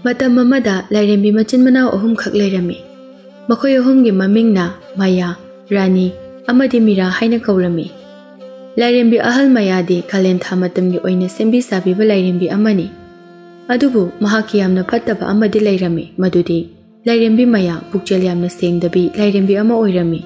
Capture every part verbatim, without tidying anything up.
ꯃꯇꯝ ꯑꯃꯗ ꯂꯥꯏꯔꯦꯝꯕꯤ ꯃꯆꯤꯟ ꯃꯅꯥꯎ ꯑꯍꯨꯝꯈꯛ ꯂꯩꯔꯝꯃꯤ꯫ ꯃꯈꯣꯏ ꯑꯍꯨꯝꯒꯤ ꯃꯃꯤꯡꯅ ꯃꯌꯥ, ꯔꯥꯅꯤ ꯑꯃꯗꯤ ꯃꯤꯔꯥ ꯍꯥꯏꯅ ꯀꯧꯔꯝꯃꯤ꯫ ꯂꯥꯏꯔꯦꯝꯕꯤ ꯑꯍꯜ ꯃꯌꯥꯗꯤ ꯀꯥꯂꯦꯟ ꯊꯥ ꯃꯇꯝꯒꯤ ꯑꯣꯏꯅ ꯁꯦꯝꯕꯤ ꯁꯥꯕꯤꯕ ꯂꯥꯏꯔꯦꯝꯕꯤ ꯑꯃꯅꯤ꯫ ꯑꯗꯨꯕꯨ ꯃꯍꯥꯛꯀꯤ ꯌꯥꯝꯅ ꯐꯠꯇꯕ ꯑꯃꯗꯤ ꯂꯩꯔꯝꯃꯤ, ꯃꯗꯨꯗꯤ ꯂꯥꯏꯔꯦꯝꯕꯤ ꯃꯌꯥ ꯄꯨꯛꯆꯦꯜ ꯌꯥꯝꯅ ꯁꯦꯡꯗꯕꯤ ꯂꯥꯏꯔꯦꯝꯕꯤ ꯑꯃ ꯑꯣꯏꯔꯝꯃꯤ꯫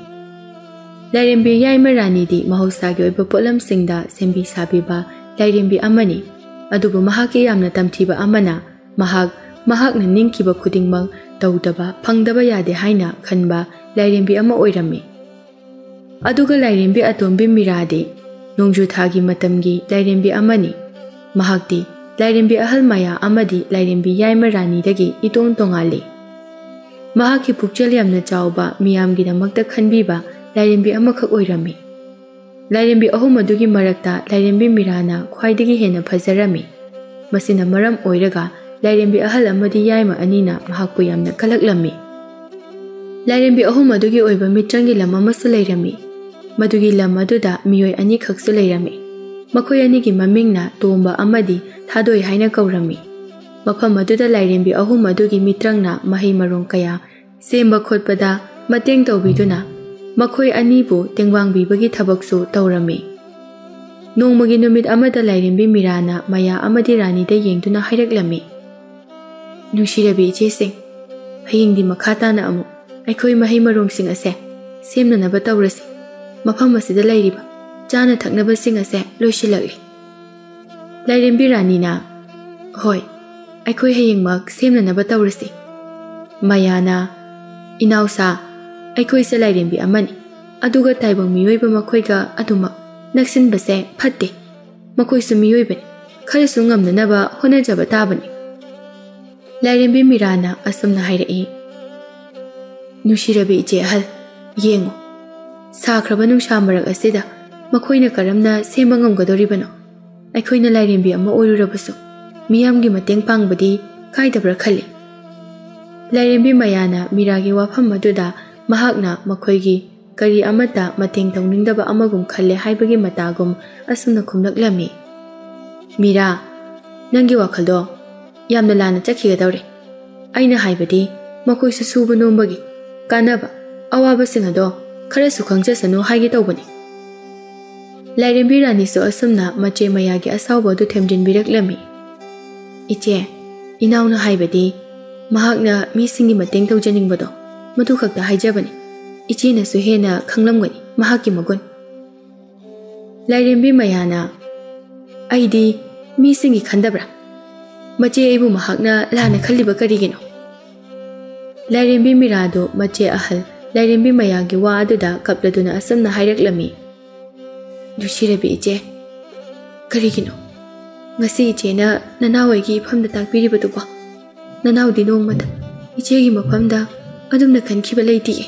ꯂꯥꯏꯔꯦꯝꯕꯤ ꯌꯥꯏꯃ ꯔꯥꯅꯤꯗꯤ ꯃꯍꯧꯁꯥꯒꯤ ꯑꯣꯏꯕ ꯄꯣꯠꯂꯝꯁꯤꯡꯗ ꯁꯦꯝꯕꯤ ꯁꯥꯕꯤꯕ ꯂꯥꯏꯔꯦꯝꯕꯤ ꯑꯃꯅꯤ꯫ ꯑꯗꯨꯕꯨ ꯃꯍꯥꯛꯀꯤ ꯌꯥꯝꯅ ꯇꯝꯊꯤꯕ ꯑꯃꯅ ꯃꯍꯥꯛ ꯃꯍꯥꯛꯅ ꯅꯤꯡꯈꯤꯕ ꯈꯨꯗꯤꯡꯃꯛ ꯇꯧꯗꯕ, ꯐꯪꯗꯕ ꯌꯥꯗꯦ ꯍꯥꯏꯅ ꯈꯟꯕ ꯂꯥꯏꯔꯦꯝꯕꯤ ꯑꯃ ꯑꯣꯏꯔꯝꯃꯤ꯫ ꯑꯗꯨꯒ ꯂꯥꯏꯔꯦꯝꯕꯤ ꯑꯇꯣꯝꯕꯤ ꯃꯤꯔꯥꯗꯤ ꯅꯣꯡꯖꯨ ꯊꯥꯒꯤ ꯃꯇꯝꯒꯤ ꯂꯥꯏꯔꯦꯝꯕꯤ ꯑꯃꯅꯤ꯫ ꯃꯍꯥꯛꯇꯤ ꯂꯥꯏꯔꯦꯝꯕꯤ ꯑꯍꯜ ꯃꯌꯥ ꯑꯃꯗꯤ ꯂꯥꯏꯔꯦꯝꯕꯤ ꯌꯥꯏꯃ ꯔꯥꯅꯤꯗꯒꯤ ꯏꯇꯣꯟ ꯇꯣꯉꯥꯜꯂꯤ꯫ ꯃꯍꯥꯛꯀꯤ ꯄꯨꯛꯆꯦꯜ ꯌꯥꯝꯅ ꯆꯥꯎꯕ, ꯃꯤꯌꯥꯝꯒꯤꯗꯃꯛꯇ ꯈꯟꯕꯤꯕ ꯂꯥꯏꯔꯦꯝꯕꯤ ꯑꯃꯈꯛ ꯑꯣꯏꯔꯝꯃꯤ꯫ ꯂꯥꯏꯔꯦꯝꯕꯤ ꯑꯍꯨꯝ ꯑꯗꯨꯒꯤ ꯃꯔꯛꯇ ꯂꯥꯏꯔꯦꯝꯕꯤ ꯃꯤꯔꯥꯅ ꯈ꯭ꯋꯥꯏꯗꯒꯤ ꯍꯦꯟꯅ ꯐꯖꯔꯝꯃꯤ꯫ ꯃꯁꯤꯅ ꯃꯔꯝ ꯑꯣꯏꯔꯒ ꯂꯥꯏꯔꯦꯝꯕꯤ ꯑꯍꯜ ꯑꯃꯗꯤ ꯌꯥꯏꯃ ꯑꯅꯤꯅ ꯃꯍꯥꯛꯄꯨ ꯌꯥꯝꯅ ꯀꯜꯂꯛꯂꯝꯃꯤ꯫ ꯂꯥꯏꯔꯦꯝꯕꯤ ꯑꯍꯨꯝ ꯑꯗꯨꯒꯤ ꯑꯣꯏꯕ ꯃꯤꯇ꯭ꯔꯪꯒꯤ ꯂꯝ ꯑꯃꯁꯨ ꯂꯩꯔꯝꯃꯤ꯫ ꯃꯗꯨꯒꯤ ꯂꯝ ꯑꯗꯨꯗ ꯃꯤꯑꯣꯏ ꯑꯅꯤꯈꯛꯁꯨ ꯂꯩꯔꯝꯃꯤ꯫ ꯃꯈꯣꯏ ꯑꯅꯤꯒꯤ ꯃꯃꯤꯡꯅ ꯇꯣꯝꯕ ꯑꯃꯗꯤ ꯊꯥꯗꯣꯏ ꯍꯥꯏꯅ ꯀꯧꯔꯝꯃꯤ꯫ ꯃꯐꯝ ꯑꯗꯨꯗ ꯂꯥꯏꯔꯦꯝꯕꯤ ꯑꯍꯨꯝ ꯑꯗꯨꯒꯤ ꯃꯤꯇ꯭ꯔꯪꯅ ꯃꯍꯩ ꯃꯔꯣꯡ ꯀꯌꯥ ꯁꯦꯝꯕ ꯈꯣꯠꯄꯗ ꯃꯇꯦꯡ ꯇꯧꯕꯤꯗꯨꯅ ꯃꯈꯣꯏ ꯑꯅꯤꯕꯨ ꯇꯦꯡꯕꯥꯡꯕꯤꯕꯒꯤ ꯊꯕꯛꯁꯨ ꯇꯧꯔꯝꯃꯤ꯫ ꯅꯣꯡꯃꯒꯤ ꯅꯨꯃꯤꯠ ꯑꯃꯗ ꯂꯥꯏꯔꯦꯝꯕꯤ ꯃꯤꯔꯥꯅ ꯃꯌꯥ ꯑꯃꯗꯤ ꯔꯥꯅꯤꯗ ꯌꯦꯡꯗꯨꯅ ꯍꯥꯏꯔꯛꯂꯝꯃꯤ, "ꯅꯨꯡꯁꯤꯔꯕꯤ ꯏꯆꯦꯁꯤꯡ, ꯍꯌꯦꯡꯗꯤ ꯃꯈꯥ ꯇꯥꯅ ꯑꯃꯨꯛ ꯑꯩꯈꯣꯏ ꯃꯍꯩ ꯃꯔꯣꯡꯁꯤꯡ ꯑꯁꯦ ꯁꯦꯝꯅꯅꯕ ꯇꯧꯔꯁꯤ꯫ ꯃꯐꯝ ꯑꯁꯤꯗ ꯂꯩꯔꯤꯕ ꯆꯥꯅ ꯊꯛꯅꯕꯁꯤꯡ ꯑꯁꯦ ꯂꯣꯏꯁꯤꯜꯂꯛꯂꯤ꯫" ꯂꯥꯏꯔꯦꯝꯕꯤ ꯔꯥꯅꯤꯅ, "ꯍꯣꯏ, ꯑꯩꯈꯣꯏ ꯍꯌꯦꯡꯃꯛ ꯁꯦꯝꯅꯅꯕ ꯇꯧꯔꯁꯤ꯫" ꯃꯌꯥꯅ, "ꯏꯅꯥꯎꯁꯥ, ꯑꯩꯈꯣꯏꯁꯦ ꯂꯥꯏꯔꯦꯝꯕꯤ ꯑꯃꯅꯤ, ꯑꯗꯨꯒ ꯇꯥꯏꯕꯪ ꯃꯤꯑꯣꯏꯕ ꯃꯈꯣꯏꯒ ꯑꯗꯨꯃꯛ ꯅꯛꯁꯤꯟꯕꯁꯦ ꯐꯠꯇꯦ꯫ ꯃꯈꯣꯏꯁꯨ ꯃꯤꯑꯣꯏꯕꯅꯤ, ꯈꯔꯁꯨ ꯉꯝꯅꯅꯕ ꯍꯣꯠꯅꯖꯕ ꯇꯥꯕꯅꯤ꯫" ꯂꯥꯏꯔꯦꯝꯕꯤ ꯃꯤꯔꯥꯅ ꯑꯁꯨꯝꯅ ꯍꯥꯏꯔꯛꯏ, "ꯅꯨꯡꯁꯤꯔꯕꯤ ꯏꯆꯦ ꯑꯍꯜ, ꯌꯦꯡꯉꯨ, ꯁꯥꯈ꯭ꯔꯕ ꯅꯨꯡꯁꯥ ꯃꯔꯛ ꯑꯁꯤꯗ ꯃꯈꯣꯏꯅ ꯀꯔꯝꯅ ꯁꯦꯝꯕ ꯉꯝꯒꯗꯧꯔꯤꯕꯅꯣ? ꯑꯩꯈꯣꯏꯅ ꯂꯥꯏꯔꯦꯝꯕꯤ ꯑꯃ ꯑꯣꯏꯔꯨꯔꯕꯁꯨ ꯃꯤꯌꯥꯝꯒꯤ ꯃꯇꯦꯡ ꯄꯥꯡꯕꯗꯤ ꯀꯥꯏꯗꯕ꯭ꯔꯥ ꯈꯜꯂꯤ꯫" ꯂꯥꯏꯔꯦꯝꯕꯤ ꯃꯌꯥꯅ ꯃꯤꯔꯥꯒꯤ ꯋꯥꯐꯝ ꯑꯗꯨꯗ ꯃꯍꯥꯛꯅ ꯃꯈꯣꯏꯒꯤ ꯀꯔꯤ ꯑꯃꯠꯇ ꯃꯇꯦꯡ ꯇꯧꯅꯤꯡꯗꯕ ꯑꯃꯒꯨꯝ ꯈꯜꯂꯦ ꯍꯥꯏꯕꯒꯤ ꯃꯇꯥꯒꯨꯝ ꯑꯁꯨꯝꯅ ꯈꯨꯝꯂꯛꯂꯝꯃꯤ, "ꯃꯤꯔꯥ, ꯅꯪꯒꯤ ꯋꯥꯈꯜꯗꯣ ꯌꯥꯝꯅ ꯂꯥꯟꯅ ꯆꯠꯈꯤꯒꯗꯧꯔꯦ꯫ ꯑꯩꯅ ꯍꯥꯏꯕꯗꯤ, ꯃꯈꯣꯏꯁꯨ ꯁꯨꯕ ꯅꯣꯝꯕꯒꯤ ꯀꯥꯟꯅꯕ, ꯑꯋꯥꯕꯁꯤꯡ ꯑꯗꯣ ꯈꯔꯁꯨ ꯈꯪꯖꯁꯅꯨ ꯍꯥꯏꯒꯦ ꯇꯧꯕꯅꯤ꯫ ꯂꯥꯏꯔꯦꯝꯕꯤ ꯔꯥꯅꯤꯁꯨ ꯑꯁꯨꯝꯅ ꯃꯆꯦ ꯃꯌꯥꯒꯤ ꯑꯁꯥꯎꯕ ꯑꯗꯨ ꯊꯦꯝꯖꯤꯟꯕꯤꯔꯛꯂꯝꯃꯤ꯫ "ꯏꯆꯦ, ꯏꯅꯥꯎꯅ ꯍꯥꯏꯕꯗꯤ, ꯃꯍꯥꯛꯅ ꯃꯤꯁꯤꯡꯒꯤ ꯃꯇꯦꯡ ꯇꯧꯖꯅꯤꯡꯕꯗꯣ, ꯃꯗꯨ ꯈꯛꯇ ꯍꯥꯏꯖꯕꯅꯤ꯫ ꯏꯆꯦꯅꯁꯨ ꯍꯦꯟꯅ ꯈꯪꯂꯝꯒꯅꯤ ꯃꯍꯥꯛꯀꯤ ꯃꯒꯨꯟ꯫" ꯂꯥꯏꯔꯦꯝꯕꯤ ꯃꯌꯥꯅ, "ꯑꯩꯗꯤ ꯃꯤꯁꯤꯡꯒꯤ ꯈꯟꯗꯕ꯭ꯔꯥ? ꯃꯆꯦ ꯑꯩꯕꯨ ꯃꯍꯥꯛꯅ ꯂꯥꯟꯅ ꯈꯜꯂꯤꯕ ꯀꯔꯤꯒꯤꯅꯣ?" ꯂꯥꯏꯔꯦꯝꯕꯤ ꯃꯤꯔꯥꯗꯨ ꯃꯆꯦ ꯑꯍꯜ ꯂꯥꯏꯔꯦꯝꯕꯤ ꯃꯌꯥꯒꯤ ꯋꯥ ꯑꯗꯨꯗ ꯀꯞꯂꯗꯨꯅ ꯑꯁꯨꯝꯅ ꯍꯥꯏꯔꯛꯂꯝꯃꯤ꯫ "ꯅꯨꯡꯁꯤꯔꯕꯤ ꯏꯆꯦ, ꯀꯔꯤꯒꯤꯅꯣ ꯉꯁꯤ ꯏꯆꯦꯅ ꯅꯅꯥꯎ ꯑꯩꯒꯤ ꯏꯐꯝꯗ ꯇꯥꯛꯄꯤꯔꯤꯕꯗꯨꯕꯣ? ꯅꯅꯥꯎꯗꯤ ꯅꯣꯡꯃꯇ ꯏꯆꯦꯒꯤ ꯃꯐꯝꯗ ꯑꯗꯨꯝꯅ ꯈꯟꯈꯤꯕ ꯂꯩꯇꯤꯌꯦ꯫"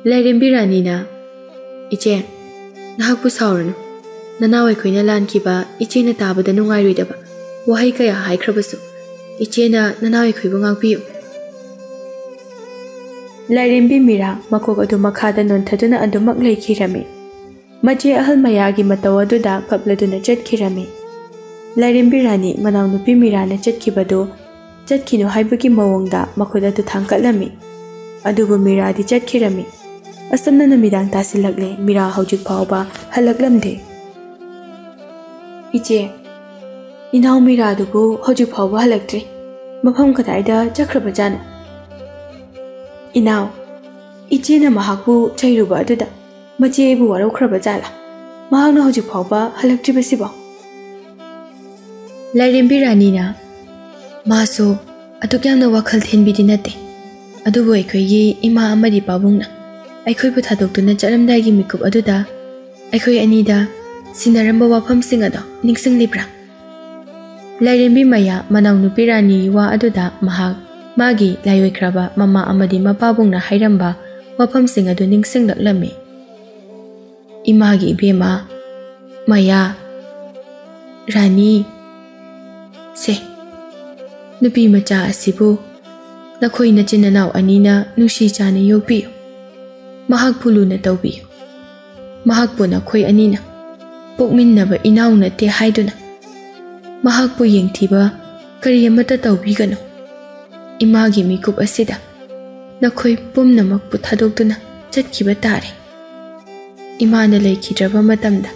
ꯂꯥꯏꯔꯦꯝꯕꯤ ꯔꯥꯅꯤꯅ, "ꯏꯆꯦ, ꯅꯍꯥꯛꯄꯨ ꯁꯥꯎꯔꯅꯨ꯫ ꯅꯅꯥꯎ ꯑꯩꯈꯣꯏꯅ ꯂꯥꯟꯈꯤꯕ ꯏꯆꯦꯅ ꯇꯥꯕꯗ ꯅꯨꯡꯉꯥꯏꯔꯣꯏꯗꯕ ꯋꯥꯍꯩ ꯀꯌꯥ ꯍꯥꯏꯈ꯭ꯔꯕꯁꯨ, ꯏꯆꯦꯅ ꯅꯅꯥꯎ ꯑꯩꯈꯣꯏꯕꯨ ꯉꯥꯛꯄꯤꯌꯨ꯫" ꯂꯥꯏꯔꯦꯝꯕꯤ ꯃꯤꯔꯥ ꯃꯀꯣꯛ ꯑꯗꯨ ꯃꯈꯥꯗ ꯅꯣꯟꯊꯗꯨꯅ ꯑꯗꯨꯃꯛ ꯂꯩꯈꯤꯔꯝꯃꯤ꯫ ꯃꯆꯦ ꯑꯍꯜ ꯃꯌꯥꯒꯤ ꯃꯇꯧ ꯑꯗꯨꯗ ꯀꯞꯂꯗꯨꯅ ꯆꯠꯈꯤꯔꯝꯃꯤ꯫ ꯂꯥꯏꯔꯦꯝꯕꯤ ꯔꯥꯅꯤ ꯃꯅꯥꯎꯅꯨꯄꯤ ꯃꯤꯔꯥꯅ ꯆꯠꯈꯤꯕꯗꯨ ꯆꯠꯈꯤꯅꯨ ꯍꯥꯏꯕꯒꯤ ꯃꯑꯣꯡꯗ ꯃꯈꯨꯠ ꯑꯗꯨ ꯊꯥꯡꯀꯠꯂꯝꯃꯤ꯫ ꯑꯗꯨꯕꯨ ꯃꯤꯔꯥꯗꯤ ꯆꯠꯈꯤꯔꯝꯃꯤ꯫ ꯑꯁꯨꯝꯅ ꯅꯨꯃꯤꯗꯥꯡ ꯇꯥꯁꯤꯜꯂꯛꯂꯦ, ꯃꯤꯔꯥ ꯍꯧꯖꯤꯛ ꯐꯥꯎꯕ ꯍꯜꯂꯛꯂꯝꯗꯦ꯫ "ꯏꯆꯦ, ꯏꯅꯥꯎ ꯃꯤꯔꯥꯗꯨꯕꯨ ꯍꯧꯖꯤꯛ ꯐꯥꯎꯕ ꯍꯜꯂꯛꯇ꯭ꯔꯤ꯫ ꯃꯐꯝ ꯀꯗꯥꯏꯗ ꯆꯠꯈ꯭ꯔꯕꯖꯥꯠꯅꯣ? ꯏꯅꯥꯎ, ꯏꯆꯦꯅ ꯃꯍꯥꯛꯄꯨ ꯆꯩꯔꯨꯕ ꯑꯗꯨꯗ ꯃꯆꯦ ꯑꯩꯕꯨ ꯋꯥꯔꯧꯈ꯭ꯔꯕ ꯖꯥꯠꯂꯥ? ꯃꯍꯥꯛꯅ ꯍꯧꯖꯤꯛ ꯐꯥꯎꯕ ꯍꯜꯂꯛꯇ꯭ꯔꯤꯕꯁꯤꯕꯣ?" ꯂꯥꯏꯔꯦꯝꯕꯤ ꯔꯥꯅꯤꯅ, "ꯃꯥꯁꯨ ꯑꯗꯨꯛ ꯌꯥꯝꯅ ꯋꯥꯈꯜ ꯊꯤꯟꯕꯤꯗꯤ ꯅꯠꯇꯦ, ꯑꯗꯨꯕꯨ ꯑꯩꯈꯣꯏꯒꯤ ꯏꯃꯥ ꯑꯃꯗꯤ ꯄꯥꯕꯨꯡꯅ ꯑꯩꯈꯣꯏꯕꯨ ꯊꯥꯗꯣꯛꯇꯨꯅ ꯆꯠꯂꯝꯗꯥꯏꯒꯤ ꯃꯤꯀꯨꯞ ꯑꯗꯨꯗ ꯑꯩꯈꯣꯏ ꯑꯅꯤꯗ ꯁꯤꯟꯅꯔꯝꯕ ꯋꯥꯐꯝꯁꯤꯡ ꯑꯗꯣ ꯅꯤꯡꯁꯤꯡꯂꯤꯕ꯭ꯔꯥ?" ꯂꯥꯏꯔꯦꯝꯕꯤ ꯃꯌꯥ ꯃꯅꯥꯎꯅꯨꯄꯤ ꯔꯥꯅꯤꯒꯤ ꯋꯥ ꯑꯗꯨꯗ ꯃꯍꯥꯛ ꯃꯥꯒꯤ ꯂꯥꯏꯑꯣꯏꯈ꯭ꯔꯕ ꯃꯃꯥ ꯑꯃꯗꯤ ꯃꯄꯥꯕꯨꯡꯅ ꯍꯥꯏꯔꯝꯕ ꯋꯥꯐꯝꯁꯤꯡ ꯑꯗꯨ ꯅꯤꯡꯁꯤꯡꯂꯛꯂꯝꯃꯤ꯫ "ꯏꯃꯥꯒꯤ ꯏꯕꯦꯝꯃ, ꯃꯌꯥ, ꯔꯥꯅꯤ, ꯁꯦ, ꯅꯨꯄꯤ ꯃꯆꯥ ꯑꯁꯤꯕꯨ ꯅꯈꯣꯏ ꯅꯆꯤꯟ ꯅꯅꯥꯎ ꯑꯅꯤꯅ ꯅꯨꯡꯁꯤ ꯆꯥꯅ ꯌꯣꯛꯄꯤꯌꯨ꯫ ꯃꯍꯥꯛꯄꯨ ꯂꯨꯅ ꯇꯧꯕꯤꯌꯨ꯫ ꯃꯍꯥꯛꯄꯨ ꯅꯈꯣꯏ ꯑꯅꯤꯅ ꯄꯣꯛꯃꯤꯟꯅꯕ ꯏꯅꯥꯎ ꯅꯠꯇꯦ ꯍꯥꯏꯗꯨꯅ ꯃꯍꯥꯛꯄꯨ ꯌꯦꯡꯊꯤꯕ ꯀꯔꯤ ꯑꯃꯠꯇ ꯇꯧꯕꯤꯒꯅꯨ꯫ ꯏꯃꯥꯒꯤ ꯃꯤꯀꯨꯞ ꯑꯁꯤꯗ ꯅꯈꯣꯏ ꯄꯨꯝꯅꯃꯛꯄꯨ ꯊꯥꯗꯣꯛꯇꯨꯅ ꯆꯠꯈꯤꯕ ꯇꯥꯔꯦ꯫ ꯏꯃꯥꯅ ꯂꯩꯈꯤꯗ꯭ꯔꯕ ꯃꯇꯝꯗ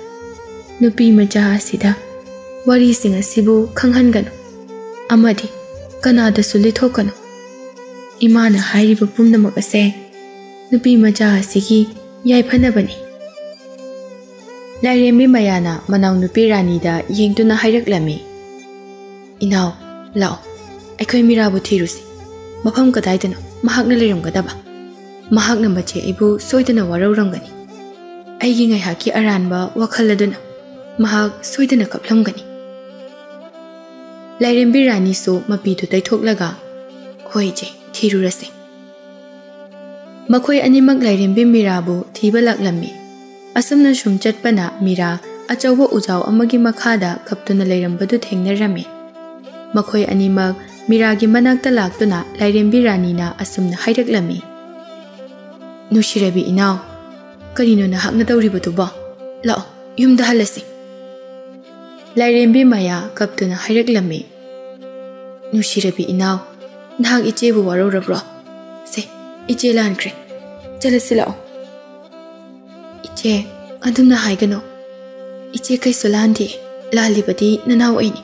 ꯅꯨꯄꯤ ꯃꯆꯥ ꯑꯁꯤꯗ ꯋꯥꯔꯤꯁꯤꯡ ꯑꯁꯤꯕꯨ ꯈꯪꯍꯟꯒꯅꯨ ꯑꯃꯗꯤ ꯀꯅꯥꯗꯁꯨ ꯂꯤꯊꯣꯛꯀꯅꯨ꯫ ꯏꯃꯥꯅ ꯍꯥꯏꯔꯤꯕ ꯄꯨꯝꯅꯃꯛ ꯑꯁꯦ ꯅꯨꯄꯤ ꯃꯆꯥ ꯑꯁꯤꯒꯤ ꯌꯥꯏꯐꯅꯕꯅꯤ꯫ ꯂꯥꯏꯔꯦꯝꯕꯤ ꯃꯌꯥꯅ ꯃꯅꯥꯎꯅꯨꯄꯤ ꯔꯥꯅꯤꯗ ꯌꯦꯡꯗꯨꯅ ꯍꯥꯏꯔꯛꯂꯝꯃꯤ, "ꯏꯅꯥꯎ, ꯂꯥꯛꯑꯣ, ꯑꯩꯈꯣꯏ ꯃꯤꯔꯥꯕꯨ ꯊꯤꯔꯨꯁꯤ꯫ ꯃꯐꯝ ꯀꯗꯥꯏꯗꯅꯣ ꯃꯍꯥꯛꯅ ꯂꯩꯔꯝꯒꯗꯕ? ꯃꯍꯥꯛꯅ ꯃꯆꯦ ꯑꯩꯕꯨ ꯁꯣꯏꯗꯅ ꯋꯥꯔꯧꯔꯝꯒꯅꯤ꯫ ꯑꯩꯒꯤ ꯉꯥꯏꯍꯥꯛꯀꯤ ꯑꯔꯥꯟꯕ ꯋꯥꯈꯜ ꯑꯗꯨꯅ ꯃꯍꯥꯛ ꯁꯣꯏꯗꯅ ꯀꯞꯂꯝꯒꯅꯤ꯫" ꯂꯥꯏꯔꯦꯝꯕꯤ ꯔꯥꯅꯤꯁꯨ ꯃꯄꯤꯗꯨ ꯇꯩꯊꯣꯛꯂꯒ, "ꯍꯣꯏ ꯏꯆꯦ, ꯊꯤꯔꯨꯔꯁꯦ꯫" ꯃꯈꯣꯏ ꯑꯅꯤꯃꯛ ꯂꯥꯏꯔꯦꯝꯕꯤ ꯃꯤꯔꯥꯕꯨ ꯊꯤꯕ ꯂꯥꯛꯂꯝꯃꯤ꯫ ꯑꯁꯨꯝꯅ ꯁꯨꯝ ꯆꯠꯄꯅ ꯃꯤꯔꯥ ꯑꯆꯧꯕ ꯎꯖꯥꯎ ꯑꯃꯒꯤ ꯃꯈꯥꯗ ꯀꯞꯇꯨꯅ ꯂꯩꯔꯝꯕꯗꯨ ꯊꯦꯡꯅꯔꯝꯃꯤ꯫ ꯃꯈꯣꯏ ꯑꯅꯤꯃꯛ ꯃꯤꯔꯥꯒꯤ ꯃꯅꯥꯛꯇ ꯂꯥꯛꯇꯨꯅ ꯂꯥꯏꯔꯦꯝꯕꯤ ꯔꯥꯅꯤꯅ ꯑꯁꯨꯝꯅ ꯍꯥꯏꯔꯛꯂꯝꯃꯤ, "ꯅꯨꯡꯁꯤꯔꯕꯤ ꯏꯅꯥꯎ, ꯀꯔꯤꯅꯣ ꯅꯍꯥꯛꯅ ꯇꯧꯔꯤꯕꯗꯨꯕꯣ? ꯂꯥꯛꯑꯣ, ꯌꯨꯝꯗ ꯍꯜꯂꯁꯤ꯫" ꯂꯥꯏꯔꯦꯝꯕꯤ ꯃꯌꯥ ꯀꯞꯇꯨꯅ ꯍꯥꯏꯔꯛꯂꯝꯃꯤ, "ꯅꯨꯡꯁꯤꯔꯕꯤ ꯏꯅꯥꯎ, ꯅꯍꯥꯛ ꯏꯆꯦꯕꯨ ꯋꯥꯔꯧꯔꯕ꯭ꯔꯣ? ꯁꯦ, ꯏꯆꯦ ꯂꯥꯟꯈ꯭ꯔꯦ꯫ ꯆꯠꯂꯁꯤ ꯂꯥꯛꯑꯣ꯫" "ꯏꯆꯦ, ꯑꯗꯨꯝꯅ ꯍꯥꯏꯒꯅꯨ꯫ ꯏꯆꯦ ꯀꯩꯁꯨ ꯂꯥꯟꯗꯦ꯫ ꯂꯥꯜꯂꯤꯕꯗꯤ ꯅꯅꯥꯎ ꯑꯩꯅꯤ꯫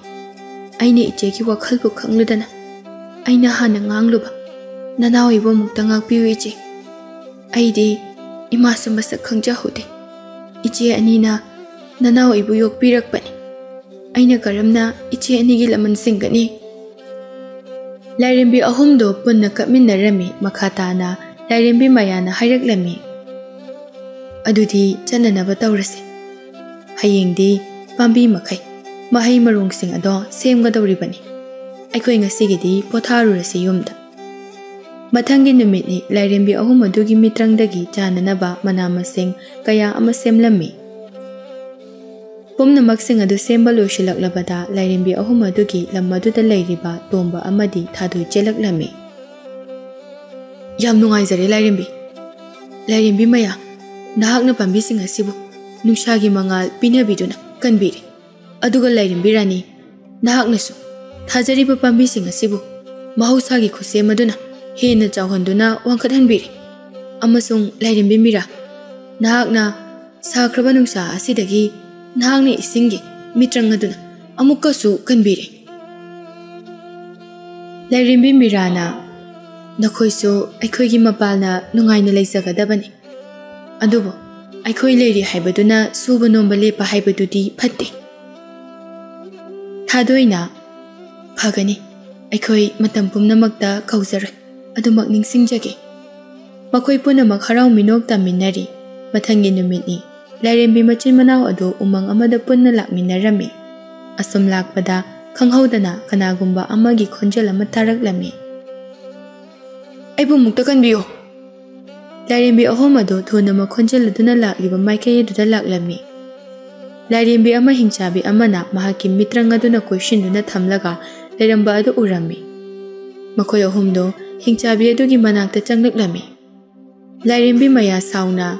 ꯑꯩꯅ ꯏꯆꯦꯒꯤ ꯋꯥꯈꯜꯕꯨ ꯈꯪꯂꯨꯗꯅ ꯑꯩꯅ ꯍꯥꯟꯅ ꯉꯥꯡꯂꯨꯕ꯫ ꯅꯅꯥꯎ ꯑꯩꯕꯨ ꯑꯃꯨꯛꯇ ꯉꯥꯛꯄꯤꯌꯨ ꯏꯆꯦ꯫ ꯑꯩꯗꯤ ꯏꯃꯥꯁꯨ ꯃꯁꯛ ꯈꯪꯖꯍꯧꯗꯦ꯫ ꯏꯆꯦ ꯑꯅꯤꯅ ꯅꯅꯥꯎ ꯑꯩꯕꯨ ꯌꯣꯛꯄꯤꯔꯛꯄꯅꯤ꯫ ꯑꯩꯅ ꯀꯔꯝꯅ ꯏꯆꯦ ꯑꯅꯤꯒꯤ ꯂꯃꯟ ꯁꯤꯡꯒꯅꯤ?" ꯂꯥꯏꯔꯦꯝꯕꯤ ꯑꯍꯨꯝꯗꯣ ꯄꯨꯟꯅ ꯀꯞꯃꯤꯟꯅꯔꯝꯃꯤ꯫ ꯃꯈꯥ ꯇꯥꯅ ꯂꯥꯏꯔꯦꯝꯕꯤ ꯃꯌꯥꯅ ꯍꯥꯏꯔꯛꯂꯝꯃꯤ, "ꯑꯗꯨꯗꯤ ꯆꯠꯅꯅꯕ ꯇꯧꯔꯁꯤ꯫ ꯍꯌꯦꯡꯗꯤ ꯄꯥꯝꯕꯤ ꯃꯈꯩ ꯃꯍꯩ ꯃꯔꯣꯡꯁꯤꯡ ꯑꯗꯣ ꯁꯦꯝꯒꯗꯧꯔꯤꯕꯅꯤ꯫ ꯑꯩꯈꯣꯏ ꯉꯁꯤꯒꯤꯗꯤ ꯄꯣꯊꯥꯔꯨꯔꯁꯤ ꯌꯨꯝꯗ꯫" ꯃꯊꯪꯒꯤ ꯅꯨꯃꯤꯠꯅꯤ꯫ ꯂꯥꯏꯔꯦꯝꯕꯤ ꯑꯍꯨꯝ ꯑꯗꯨꯒꯤ ꯃꯤꯇ꯭ꯔꯪꯗꯒꯤ ꯆꯥꯅꯅꯕ ꯃꯅꯥ ꯃꯁꯤꯡ ꯀꯌꯥ ꯑꯃ ꯁꯦꯝꯂꯝꯃꯤ꯫ ꯄꯨꯝꯅꯃꯛꯁꯤꯡ ꯑꯗꯨ ꯁꯦꯝꯕ ꯂꯣꯏꯁꯤꯜꯂꯛꯂꯕꯗ ꯂꯥꯏꯔꯦꯝꯕꯤ ꯑꯍꯨꯝ ꯑꯗꯨꯒꯤ ꯂꯝ ꯑꯗꯨꯗ ꯂꯩꯔꯤꯕ ꯇꯣꯝꯕ ꯑꯃꯗꯤ ꯊꯥꯗꯣꯏ ꯆꯦꯜꯂꯛꯂꯝꯃꯤ꯫ "ꯌꯥꯝ ꯅꯨꯡꯉꯥꯏꯖꯔꯦ ꯂꯥꯏꯔꯦꯝꯕꯤ꯫ ꯂꯥꯏꯔꯦꯝꯕꯤ ꯃꯌꯥ, ꯅꯍꯥꯛꯅ ꯄꯥꯝꯕꯤꯁꯤꯡ ꯑꯁꯤꯕꯨ ꯅꯨꯡꯁꯥꯒꯤ ꯃꯉꯥꯜ ꯄꯤꯅꯕꯤꯗꯨꯅ ꯀꯟꯕꯤꯔꯦ꯫ ꯑꯗꯨꯒ ꯂꯥꯏꯔꯦꯝꯕꯤ ꯔꯥꯅꯤ, ꯅꯍꯥꯛꯅꯁꯨ ꯊꯥꯖꯔꯤꯕ ꯄꯥꯝꯕꯤꯁꯤꯡ ꯑꯁꯤꯕꯨ ꯃꯍꯧꯁꯥꯒꯤ ꯈꯨꯠꯁꯦꯝ ꯑꯗꯨꯅ ꯍꯦꯟꯅ ꯆꯥꯎꯍꯟꯗꯨꯅ ꯋꯥꯡꯈꯠꯍꯟꯕꯤꯔꯤ꯫ ꯑꯃꯁꯨꯡ ꯂꯥꯏꯔꯦꯝꯕꯤ ꯃꯤꯔꯥ, ꯅꯍꯥꯛꯅ ꯁꯥꯈ꯭ꯔꯕ ꯅꯨꯡꯁꯥ ꯑꯁꯤꯗꯒꯤ ꯅꯍꯥꯛꯅ ꯏꯁꯤꯡꯒꯤ ꯃꯤꯇ꯭ꯔꯪ ꯑꯗꯨꯅ ꯑꯃꯨꯛꯀꯁꯨ ꯀꯟꯕꯤꯔꯦ꯫ ꯂꯥꯏꯔꯦꯝꯕꯤ ꯃꯤꯔꯥꯅ, "ꯅꯈꯣꯏꯁꯨ ꯑꯩꯈꯣꯏꯒꯤ ꯃꯄꯥꯜꯅ ꯅꯨꯡꯉꯥꯏꯅ ꯂꯩꯖꯒꯗꯕꯅꯤ꯫ ꯑꯗꯨꯕꯨ ꯑꯩꯈꯣꯏ ꯂꯩꯔꯤ ꯍꯥꯏꯕꯗꯨꯅ ꯁꯨꯕ ꯅꯣꯝꯕ ꯂꯦꯞꯄ ꯍꯥꯏꯕꯗꯨꯗꯤ ꯐꯠꯇꯦ꯫ ꯊꯥꯗꯣꯏꯅ, ꯐꯒꯅꯤ, ꯑꯩꯈꯣꯏ ꯃꯇꯝ ꯄꯨꯝꯅꯃꯛꯇ ꯀꯧꯖꯔꯣꯏ꯫ ꯑꯗꯨꯃꯛ ꯅꯤꯡꯁꯤꯡꯖꯒꯦ꯫" ꯃꯈꯣꯏ ꯄꯨꯝꯅꯃꯛ ꯍꯔꯥꯎ ꯃꯤꯅꯣꯛ ꯇꯝꯃꯤꯟꯅꯔꯤ꯫ ꯃꯊꯪꯒꯤ ꯅꯨꯃꯤꯠꯅꯤ꯫ ꯂꯥꯏꯔꯦꯝꯕꯤ ꯃꯆꯤꯟ ꯃꯅꯥꯎ ꯑꯗꯨ ꯎꯃꯪ ꯑꯃꯗ ꯄꯨꯟꯅ ꯂꯥꯛꯃꯤꯟꯅꯔꯝꯃꯤ꯫ ꯑꯁꯨꯝ ꯂꯥꯛꯄꯗ ꯈꯪꯍꯧꯗꯅ ꯀꯅꯥꯒꯨꯝꯕ ꯑꯃꯒꯤ ꯈꯣꯟꯖꯦꯜ ꯑꯃ ꯇꯥꯔꯛꯂꯝꯃꯤ꯫ "ꯑꯩꯕꯨ ꯑꯃꯨꯛꯇ ꯀꯟꯕꯤꯌꯨ!" ꯂꯥꯏꯔꯦꯝꯕꯤ ꯑꯍꯨꯝ ꯑꯗꯨ ꯊꯨꯅ ꯃꯈꯣꯟꯖꯦꯜ ꯑꯗꯨꯅ ꯂꯥꯛꯂꯤꯕ ꯃꯥꯏꯀꯩ ꯑꯗꯨꯗ ꯂꯥꯛꯂꯝꯃꯤ꯫ ꯂꯥꯏꯔꯦꯝꯕꯤ ꯑꯃ ꯍꯤꯡꯆꯥꯕꯤ ꯑꯃꯅ ꯃꯍꯥꯛꯀꯤ ꯃꯤꯇ꯭ꯔꯪ ꯑꯗꯨꯅ ꯀꯣꯏꯁꯤꯟꯗꯨꯅ ꯊꯝꯂꯒ ꯂꯩꯔꯝꯕ ꯑꯗꯨ ꯎꯔꯝꯃꯤ꯫ ꯃꯈꯣꯏ ꯑꯍꯨꯝꯗꯨ ꯍꯤꯡꯆꯥꯕꯤ ꯑꯗꯨꯒꯤ ꯃꯅꯥꯛꯇ ꯆꯪꯂꯛꯂꯝꯃꯤ꯫ ꯂꯥꯏꯔꯦꯝꯕꯤ ꯃꯌꯥ ꯁꯥꯎꯅ,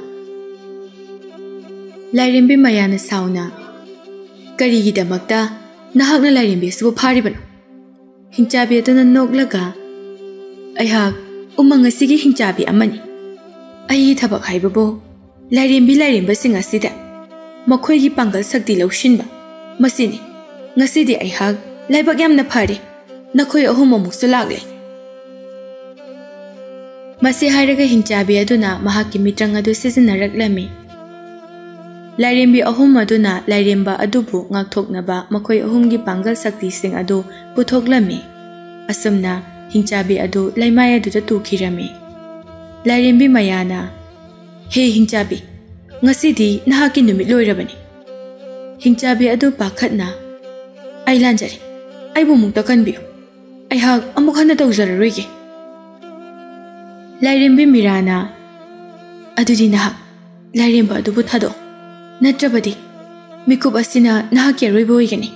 ꯂꯥꯏꯔꯦꯝꯕꯤ ꯃꯌꯥꯅ ꯁꯥꯎꯅ, "ꯀꯔꯤꯒꯤꯗꯃꯛꯇ ꯅꯍꯥꯛꯅ ꯂꯥꯏꯔꯦꯝꯕꯤ ꯑꯁꯤꯕꯨ ꯐꯥꯔꯤꯕꯅꯣ?" ꯍꯤꯡꯆꯥꯕꯤ ꯑꯗꯨꯅ ꯅꯣꯛꯂꯒ, "ꯑꯩꯍꯥꯛ ꯎꯃꯪ ꯑꯁꯤꯒꯤ ꯍꯤꯡꯆꯥꯕꯤ ꯑꯃꯅꯤ꯫ ꯑꯩꯒꯤ ꯊꯕꯛ ꯍꯥꯏꯕꯕꯨ ꯂꯥꯏꯔꯦꯝꯕꯤ ꯂꯥꯏꯔꯦꯝꯕꯁꯤꯡ ꯑꯁꯤꯗ ꯃꯈꯣꯏꯒꯤ ꯄꯥꯡꯒꯜ ꯁꯛꯇꯤ ꯂꯧꯁꯤꯟꯕ, ꯃꯁꯤꯅꯤ꯫ ꯉꯁꯤꯗꯤ ꯑꯩꯍꯥꯛ ꯂꯥꯏꯕꯛ ꯌꯥꯝꯅ ꯐꯔꯦ, ꯅꯈꯣꯏ ꯑꯍꯨꯝ ꯑꯃꯨꯛꯁꯨ ꯂꯥꯛꯂꯦ꯫" ꯃꯁꯤ ꯍꯥꯏꯔꯒ ꯍꯤꯡꯆꯥꯕꯤ ꯑꯗꯨꯅ ꯃꯍꯥꯛꯀꯤ ꯃꯤꯇ꯭ꯔꯪ ꯑꯗꯨ ꯁꯤꯖꯤꯟꯅꯔꯛꯂꯝꯃꯤ꯫ ꯂꯥꯏꯔꯦꯝꯕꯤ ꯑꯍꯨꯝ ꯑꯗꯨꯅ ꯂꯥꯏꯔꯦꯝꯕ ꯑꯗꯨꯕꯨ ꯉꯥꯛꯊꯣꯛꯅꯕ ꯃꯈꯣꯏ ꯑꯍꯨꯝꯒꯤ ꯄꯥꯡꯒꯜ ꯁꯛꯇꯤꯁꯤꯡ ꯑꯗꯨ ꯄꯨꯊꯣꯛꯂꯝꯃꯤ꯫ ꯑꯁꯨꯝꯅ ꯍꯤꯡꯆꯥꯕꯤ ꯑꯗꯨ ꯂꯩꯃꯥꯏ ꯑꯗꯨꯗ ꯇꯨꯈꯤꯔꯝꯃꯤ꯫ ꯂꯥꯏꯔꯦꯝꯕꯤ ꯃꯌꯥꯅ, "ꯍꯦ ꯍꯤꯡꯆꯥꯕꯤ, ꯉꯁꯤꯗꯤ ꯅꯍꯥꯛꯀꯤ ꯅꯨꯃꯤꯠ ꯂꯣꯏꯔꯕꯅꯤ꯫" ꯍꯤꯡꯆꯥꯕꯤ ꯑꯗꯨ ꯄꯥꯈꯠꯅ, "ꯑꯩ ꯂꯥꯟꯖꯔꯦ, ꯑꯩꯕꯨ ꯑꯃꯨꯛꯇ ꯀꯟꯕꯤꯌꯨ꯫ ꯑꯩꯍꯥꯛ ꯑꯃꯨꯛ ꯍꯟꯅ ꯇꯧꯖꯔꯔꯣꯏꯒꯦ꯫" ꯂꯥꯏꯔꯦꯝꯕꯤ ꯃꯤꯔꯥꯅ, "ꯑꯗꯨꯗꯤ ꯅꯍꯥꯛ ꯂꯥꯏꯔꯦꯝꯕ ꯑꯗꯨꯕꯨ ꯊꯥꯗꯣꯛꯑꯣ, ꯅꯠꯇ꯭ꯔꯕꯗꯤ ꯃꯤꯀꯨꯞ ꯑꯁꯤꯅ ꯅꯍꯥꯛꯀꯤ ꯑꯔꯣꯏꯕ ꯑꯣꯏꯒꯅꯤ꯫"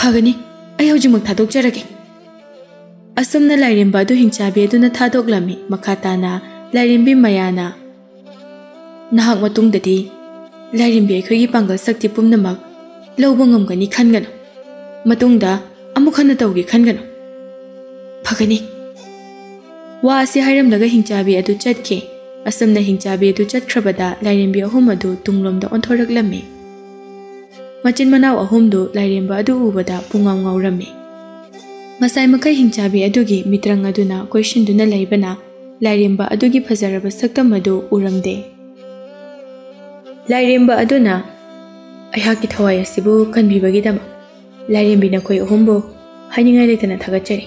"ꯐꯒꯅꯤ, ꯑꯩ ꯍꯧꯖꯤꯛꯃꯛ ꯊꯥꯗꯣꯛꯆꯔꯒꯦ꯫" ꯑꯁꯨꯝꯅ ꯂꯥꯏꯔꯦꯝꯕ ꯑꯗꯨ ꯍꯤꯡꯆꯥꯕꯤ ꯑꯗꯨꯅ ꯊꯥꯗꯣꯛꯂꯝꯃꯤ꯫ ꯃꯈꯥ ꯇꯥꯅ ꯂꯥꯏꯔꯦꯝꯕꯤ ꯃꯌꯥꯅ, "ꯅꯍꯥꯛ ꯃꯇꯨꯡꯗꯗꯤ ꯂꯥꯏꯔꯦꯝꯕꯤ ꯑꯩꯈꯣꯏꯒꯤ ꯄꯥꯡꯒꯜ ꯁꯛꯇꯤ ꯄꯨꯝꯅꯃꯛ ꯂꯧꯕ ꯉꯝꯒꯅꯤ ꯈꯟꯒꯅꯨ꯫ ꯃꯇꯨꯡꯗ ꯑꯃꯨꯛ ꯍꯟꯅ ꯇꯧꯒꯦ ꯈꯟꯒꯅꯨ꯫ ꯐꯒꯅꯤ꯫ ꯋꯥ ꯑꯁꯤ ꯍꯥꯏꯔꯝꯂꯒ ꯍꯤꯡꯆꯥꯕꯤ ꯑꯗꯨ ꯆꯠꯈꯤ꯫ ꯑꯁꯨꯝꯅ ꯍꯤꯡꯆꯥꯕꯤ ꯑꯗꯨ ꯆꯠꯈ꯭ꯔꯕꯗ ꯂꯥꯏꯔꯦꯝꯕꯤ ꯑꯍꯨꯝ ꯑꯗꯨ ꯇꯨꯡꯂꯣꯝꯗ ꯑꯣꯟꯊꯣꯔꯛꯂꯝꯃꯤ꯫ ꯃꯆꯤꯟ ꯃꯅꯥꯎ ꯑꯍꯨꯝꯗꯨ ꯂꯥꯏꯔꯦꯝꯕ ꯑꯗꯨ ꯎꯕꯗ ꯄꯨꯡꯉꯥꯎ ꯉꯥꯎꯔꯝꯃꯤ꯫ ꯉꯁꯥꯏ ꯃꯈꯩ ꯍꯤꯡꯆꯥꯕꯤ ꯑꯗꯨꯒꯤ ꯃꯤꯇ꯭ꯔꯪ ꯑꯗꯨꯅ ꯀꯣꯏꯁꯤꯟꯗꯨꯅ ꯂꯩꯕꯅ ꯂꯥꯏꯔꯦꯝꯕ ꯑꯗꯨꯒꯤ ꯐꯖꯔꯕ ꯁꯛꯇꯝ ꯑꯗꯨ ꯎꯔꯝꯗꯦ꯫ ꯂꯥꯏꯔꯦꯝꯕ ꯑꯗꯨꯅ, "ꯑꯩꯍꯥꯛꯀꯤ ꯊꯋꯥꯏ ꯑꯁꯤꯕꯨ ꯀꯟꯕꯤꯕꯒꯤꯗꯃꯛ ꯂꯥꯏꯔꯦꯝꯕꯤ ꯅꯈꯣꯏ ꯑꯍꯨꯝꯕꯨ ꯍꯥꯏꯅꯤꯡꯉꯥꯏ ꯂꯩꯇꯅ ꯊꯥꯒꯠꯆꯔꯤ꯫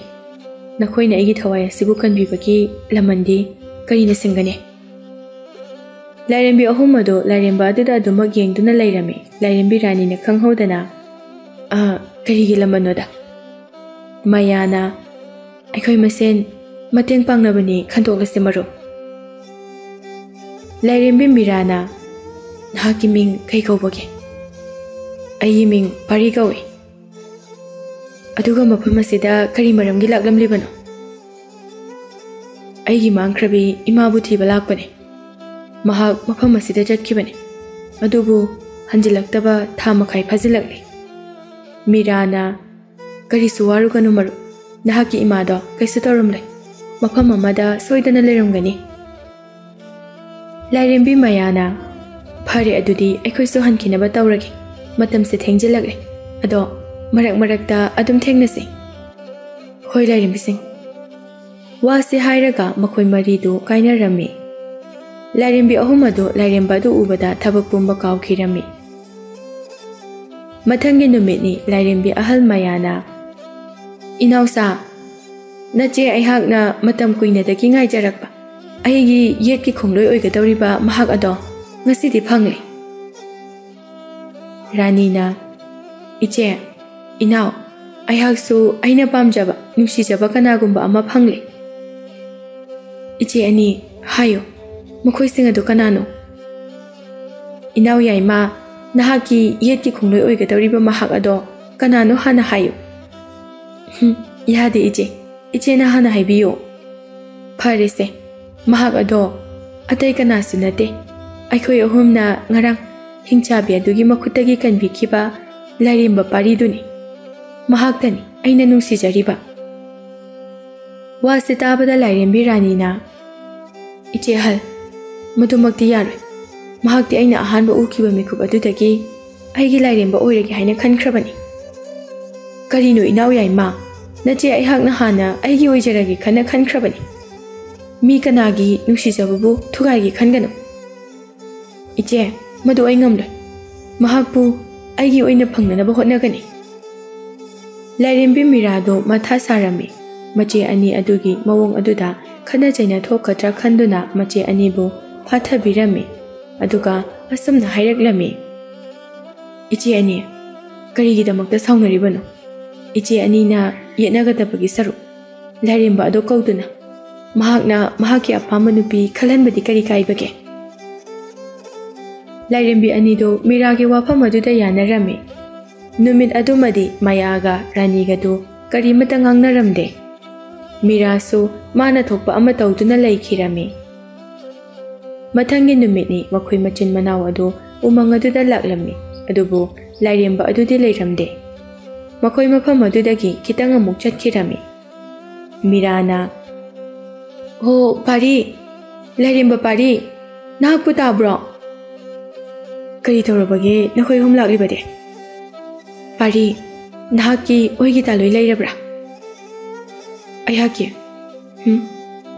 ꯅꯈꯣꯏꯅ ꯑꯩꯒꯤ ꯊꯋꯥꯏ ꯑꯁꯤꯕꯨ ꯀꯟꯕꯤꯕꯒꯤ ꯂꯃꯟꯗꯤ ꯀꯔꯤꯅ ꯁꯤꯡꯒꯅꯤ?" ꯂꯥꯏꯔꯦꯝꯕꯤ ꯑꯍꯨꯝ ꯑꯗꯨ ꯂꯥꯏꯔꯦꯝꯕ ꯑꯗꯨꯗ ꯑꯗꯨꯃꯛ ꯌꯦꯡꯗꯨꯅ ꯂꯩꯔꯝꯃꯤ꯫ ꯂꯥꯏꯔꯦꯝꯕꯤ ꯔꯥꯅꯤꯅ ꯈꯪꯍꯧꯗꯅ, "ꯑ, ꯀꯔꯤꯒꯤ ꯂꯃꯟꯅꯣꯗ?" ꯃꯌꯥꯅ, "ꯑꯩꯈꯣꯏ ꯃꯁꯦꯟ ꯃꯇꯦꯡ ꯄꯥꯡꯅꯕꯅꯤ, ꯈꯟꯗꯣꯛꯂꯁꯤ ꯃꯔꯨꯞ꯫" ꯂꯥꯏꯔꯦꯝꯕꯤ ꯃꯤꯔꯥꯅ, "ꯅꯍꯥꯛꯀꯤ ꯃꯤꯡ ꯀꯩ ꯀꯧꯕꯒꯦ?" "ꯑꯩꯒꯤ ꯃꯤꯡ ꯄꯥꯔꯤ ꯀꯧꯏ꯫" "ꯑꯗꯨꯒ ꯃꯐꯝ ꯑꯁꯤꯗ ꯀꯔꯤ ꯃꯔꯝꯒꯤ ꯂꯥꯛꯂꯝꯂꯤꯕꯅꯣ?" "ꯑꯩꯒꯤ ꯃꯥꯡꯈ꯭ꯔꯕꯤ ꯏꯃꯥꯕꯨ ꯊꯤꯕ ꯂꯥꯛꯄꯅꯦ꯫ ꯃꯍꯥꯛ ꯃꯐꯝ ꯑꯁꯤꯗ ꯆꯠꯈꯤꯕꯅꯦ꯫ ꯑꯗꯨꯕꯨ ꯍꯟꯖꯤꯜꯂꯛꯇꯕ ꯊꯥ ꯃꯈꯥꯏ ꯐꯥꯖꯤꯜꯂꯛꯂꯦ꯫" ꯃꯤꯔꯥꯅ, "ꯀꯔꯤꯁꯨ ꯋꯥꯔꯨꯒꯅꯨ ꯃꯔꯨꯞ, ꯅꯍꯥꯛꯀꯤ ꯏꯃꯥꯗꯣ ꯀꯩꯁꯨ ꯇꯧꯔꯝꯂꯣꯏ꯫ ꯃꯐꯝ ꯑꯃꯗ ꯁꯣꯏꯗꯅ ꯂꯩꯔꯝꯒꯅꯤ꯫" ꯂꯥꯏꯔꯦꯝꯕꯤ ꯃꯌꯥꯅ, "ꯐꯔꯦ, ꯑꯗꯨꯗꯤ ꯑꯩꯈꯣꯏꯁꯨ ꯍꯟꯈꯤꯅꯕ ꯇꯧꯔꯒꯦ꯫ ꯃꯇꯝꯁꯦ ꯊꯦꯡꯖꯤꯜꯂꯛꯂꯦ꯫ ꯑꯗꯣ ꯃꯔꯛ ꯃꯔꯛꯇ ꯑꯗꯨꯝ ꯊꯦꯡꯅꯁꯤ꯫" "ꯍꯣꯏ, ꯂꯥꯏꯔꯦꯝꯕꯤꯁꯤꯡ꯫" ꯋꯥꯁꯤ ꯍꯥꯏꯔꯒ ꯃꯈꯣꯏ ꯃꯔꯤꯗꯨ ꯀꯥꯏꯅꯔꯝꯃꯤ꯫ ꯂꯥꯏꯔꯦꯝꯕꯤ ꯑꯍꯨꯝ ꯑꯗꯨ ꯂꯥꯏꯔꯦꯝꯕ ꯑꯗꯨ ꯎꯕꯗ ꯊꯕꯛ ꯄꯨꯝꯕ ꯀꯥꯎꯈꯤꯔꯝꯃꯤ꯫ ꯃꯊꯪꯒꯤ ꯅꯨꯃꯤꯠꯅꯤ꯫ ꯂꯥꯏꯔꯦꯝꯕꯤ ꯑꯍꯜ ꯃꯌꯥꯅ, "ꯏꯅꯥꯎꯁꯥ, ꯅꯆꯦ ꯑꯩꯍꯥꯛꯅ ꯃꯇꯝ ꯀꯨꯏꯅꯗꯒꯤ ꯉꯥꯏꯖꯔꯛꯄ ꯑꯩꯒꯤ ꯌꯦꯠꯀꯤ ꯈꯣꯡꯂꯣꯏ ꯑꯣꯏꯒꯗꯧꯔꯤꯕ ꯃꯍꯥꯛ ꯑꯗꯣ ꯉꯁꯤꯗꯤ ꯐꯪꯂꯦ꯫" ꯔꯥꯅꯤꯅ, "ꯏꯆꯦ, ꯏꯅꯥꯎ, ꯑꯩꯍꯥꯛꯁꯨ ꯑꯩꯅ ꯄꯥꯝꯖꯕ, ꯅꯨꯡꯁꯤꯖꯕ ꯀꯅꯥꯒꯨꯝꯕ ꯑꯃ ꯐꯪꯂꯦ꯫" "ꯏꯆꯦ ꯑꯅꯤ, ꯍꯥꯏꯌꯨ, ꯃꯈꯣꯏꯁꯤꯡ ꯑꯗꯨ ꯀꯅꯥꯅꯣ?" "ꯏꯅꯥꯎ ꯌꯥꯏꯃ, ꯅꯍꯥꯛꯀꯤ ꯌꯦꯠꯀꯤ ꯈꯣꯡꯂꯣꯏ ꯑꯣꯏꯒꯗꯧꯔꯤꯕ ꯃꯍꯥꯛ ꯑꯗꯣ ꯀꯅꯥꯅꯣ ꯍꯥꯟꯅ ꯍꯥꯏꯌꯨ꯫" "ꯍꯨꯝ, ꯌꯥꯗꯦ ꯏꯆꯦ, ꯏꯆꯦꯅ ꯍꯥꯟꯅ ꯍꯥꯏꯕꯤꯌꯨ꯫" "ꯐꯔꯦꯁꯦ, ꯃꯍꯥꯛ ꯑꯗꯣ ꯑꯇꯩ ꯀꯅꯥꯁꯨ ꯅꯠꯇꯦ, ꯑꯩꯈꯣꯏ ꯑꯍꯨꯝꯅ ꯉꯔꯥꯡ ꯍꯤꯡꯆꯥꯕꯤ ꯑꯗꯨꯒꯤ ꯃꯈꯨꯠꯇꯒꯤ ꯀꯟꯕꯤꯈꯤꯕ ꯂꯥꯏꯔꯦꯝꯕ ꯄꯥꯔꯤꯗꯨꯅꯤ꯫" ꯃꯍꯥꯛꯇꯅꯤ ꯑꯩꯅ ꯅꯨꯡꯁꯤꯖꯔꯤꯕ꯫ ꯋꯥꯁꯤ ꯇꯥꯕꯗ ꯂꯥꯏꯔꯦꯝꯕꯤ ꯔꯥꯅꯤꯅ, "ꯏꯆꯦ ꯑꯍꯜ, ꯃꯗꯨꯃꯛꯇꯤ ꯌꯥꯔꯣꯏ꯫ ꯃꯍꯥꯛꯇꯤ ꯑꯩꯅ ꯑꯍꯥꯟꯕ ꯎꯈꯤꯕ ꯃꯤꯀꯨꯞ ꯑꯗꯨꯗꯒꯤ ꯑꯩꯒꯤ ꯂꯥꯏꯔꯦꯝꯕ ꯑꯣꯏꯔꯒꯦ ꯍꯥꯏꯅ ꯈꯟꯈ꯭ꯔꯕꯅꯤ꯫" "ꯀꯔꯤꯅꯣ ꯏꯅꯥꯎ ꯌꯥꯏꯃ? ꯅꯆꯦ ꯑꯩꯍꯥꯛꯅ ꯍꯥꯟꯅ ꯑꯩꯒꯤ ꯑꯣꯏꯖꯔꯒꯦ ꯈꯟꯅ ꯈꯟꯈ꯭ꯔꯕꯅꯤ꯫ ꯃꯤ ꯀꯅꯥꯒꯤ ꯅꯨꯡꯁꯤꯖꯕꯕꯨ ꯊꯨꯒꯥꯏꯒꯦ ꯈꯟꯒꯅꯨ꯫" "ꯏꯆꯦ, ꯃꯗꯨ ꯑꯩ ꯉꯝꯂꯣꯏ꯫ ꯃꯍꯥꯛꯄꯨ ꯑꯩꯒꯤ ꯑꯣꯏꯅ ꯐꯪꯅꯅꯕ ꯍꯣꯠꯅꯒꯅꯤ꯫" ꯂꯥꯏꯔꯦꯝꯕꯤ ꯃꯤꯔꯥꯗꯣ ꯃꯊꯥ ꯁꯥꯔꯝꯃꯤ꯫ ꯃꯆꯦ ꯑꯅꯤ ꯑꯗꯨꯒꯤ ꯃꯑꯣꯡ ꯑꯗꯨꯗ ꯈꯠꯅ ꯆꯩꯅ ꯊꯣꯛꯀꯗ꯭ꯔꯥ ꯈꯟꯗꯨꯅ ꯃꯆꯦ ꯑꯅꯤꯕꯨ ꯐꯥꯊꯕꯤꯔꯝꯃꯤ꯫ ꯑꯗꯨꯒ ꯑꯁꯨꯝꯅ ꯍꯥꯏꯔꯛꯂꯝꯃꯤ, "ꯏꯆꯦ ꯑꯅꯤ, ꯀꯔꯤꯒꯤꯗꯃꯛꯇ ꯁꯥꯎꯅꯔꯤꯕꯅꯣ? ꯏꯆꯦ ꯑꯅꯤꯅ ꯌꯦꯠꯅꯒꯗꯕꯒꯤ ꯁꯔꯨꯛ ꯂꯥꯏꯔꯦꯝꯕ ꯑꯗꯣ ꯀꯧꯗꯨꯅ ꯃꯍꯥꯛꯅ ꯃꯍꯥꯛꯀꯤ ꯑꯄꯥꯝꯕ ꯅꯨꯄꯤ ꯈꯜꯍꯟꯕꯗꯤ ꯀꯔꯤ ꯀꯥꯏꯕꯒꯦ?" ꯂꯥꯏꯔꯦꯝꯕꯤ ꯑꯅꯤꯗꯣ ꯃꯤꯔꯥꯒꯤ ꯋꯥꯐꯝ ꯑꯗꯨꯗ ꯌꯥꯅꯔꯝꯃꯤ꯫ ꯅꯨꯃꯤꯠ ꯑꯗꯨꯃꯗꯤ ꯃꯌꯥꯒ ꯔꯥꯅꯤꯒꯗꯨ ꯀꯔꯤꯃꯠꯇ ꯉꯥꯡꯅꯔꯝꯗꯦ꯫ ꯃꯤꯔꯥꯁꯨ ꯃꯥꯅ ꯊꯣꯛꯄ ꯑꯃ ꯇꯧꯗꯨꯅ ꯂꯩꯈꯤꯔꯝꯃꯤ꯫ ꯃꯊꯪꯒꯤ ꯅꯨꯃꯤꯠꯅꯤ ꯃꯈꯣꯏ ꯃꯆꯤꯟ ꯃꯅꯥꯎ ꯑꯗꯨ ꯎꯃꯪ ꯑꯗꯨꯗ ꯂꯥꯛꯂꯝꯃꯤ, ꯑꯗꯨꯕꯨ ꯂꯥꯏꯔꯦꯝꯕ ꯑꯗꯨꯗꯤ ꯂꯩꯔꯝꯗꯦ꯫ ꯃꯈꯣꯏ ꯃꯐꯝ ꯑꯗꯨꯗꯒꯤ ꯈꯤꯇꯪ ꯑꯃꯨꯛ ꯆꯠꯈꯤꯔꯝꯃꯤ꯫ ꯃꯤꯔꯥꯅ, "ꯍꯣ, ꯄꯥꯔꯤ, ꯂꯥꯏꯔꯦꯝꯕ ꯄꯥꯔꯤ, ꯅꯍꯥꯛꯄꯨ ꯇꯥꯕ꯭ꯔꯣ? ꯀꯔꯤ ꯇꯧꯔꯕꯒꯦ ꯅꯈꯣꯏ ꯑꯍꯨꯝ ꯂꯥꯛꯂꯤꯕꯗꯤ? ꯄꯥꯔꯤ, ꯅꯍꯥꯛꯀꯤ ꯑꯣꯏꯒꯤ ꯇꯥꯂꯣꯏ ꯂꯩꯔꯕ꯭ꯔꯥ?" "ꯑꯩꯍꯥꯛꯀꯤ? ꯍꯨꯝ,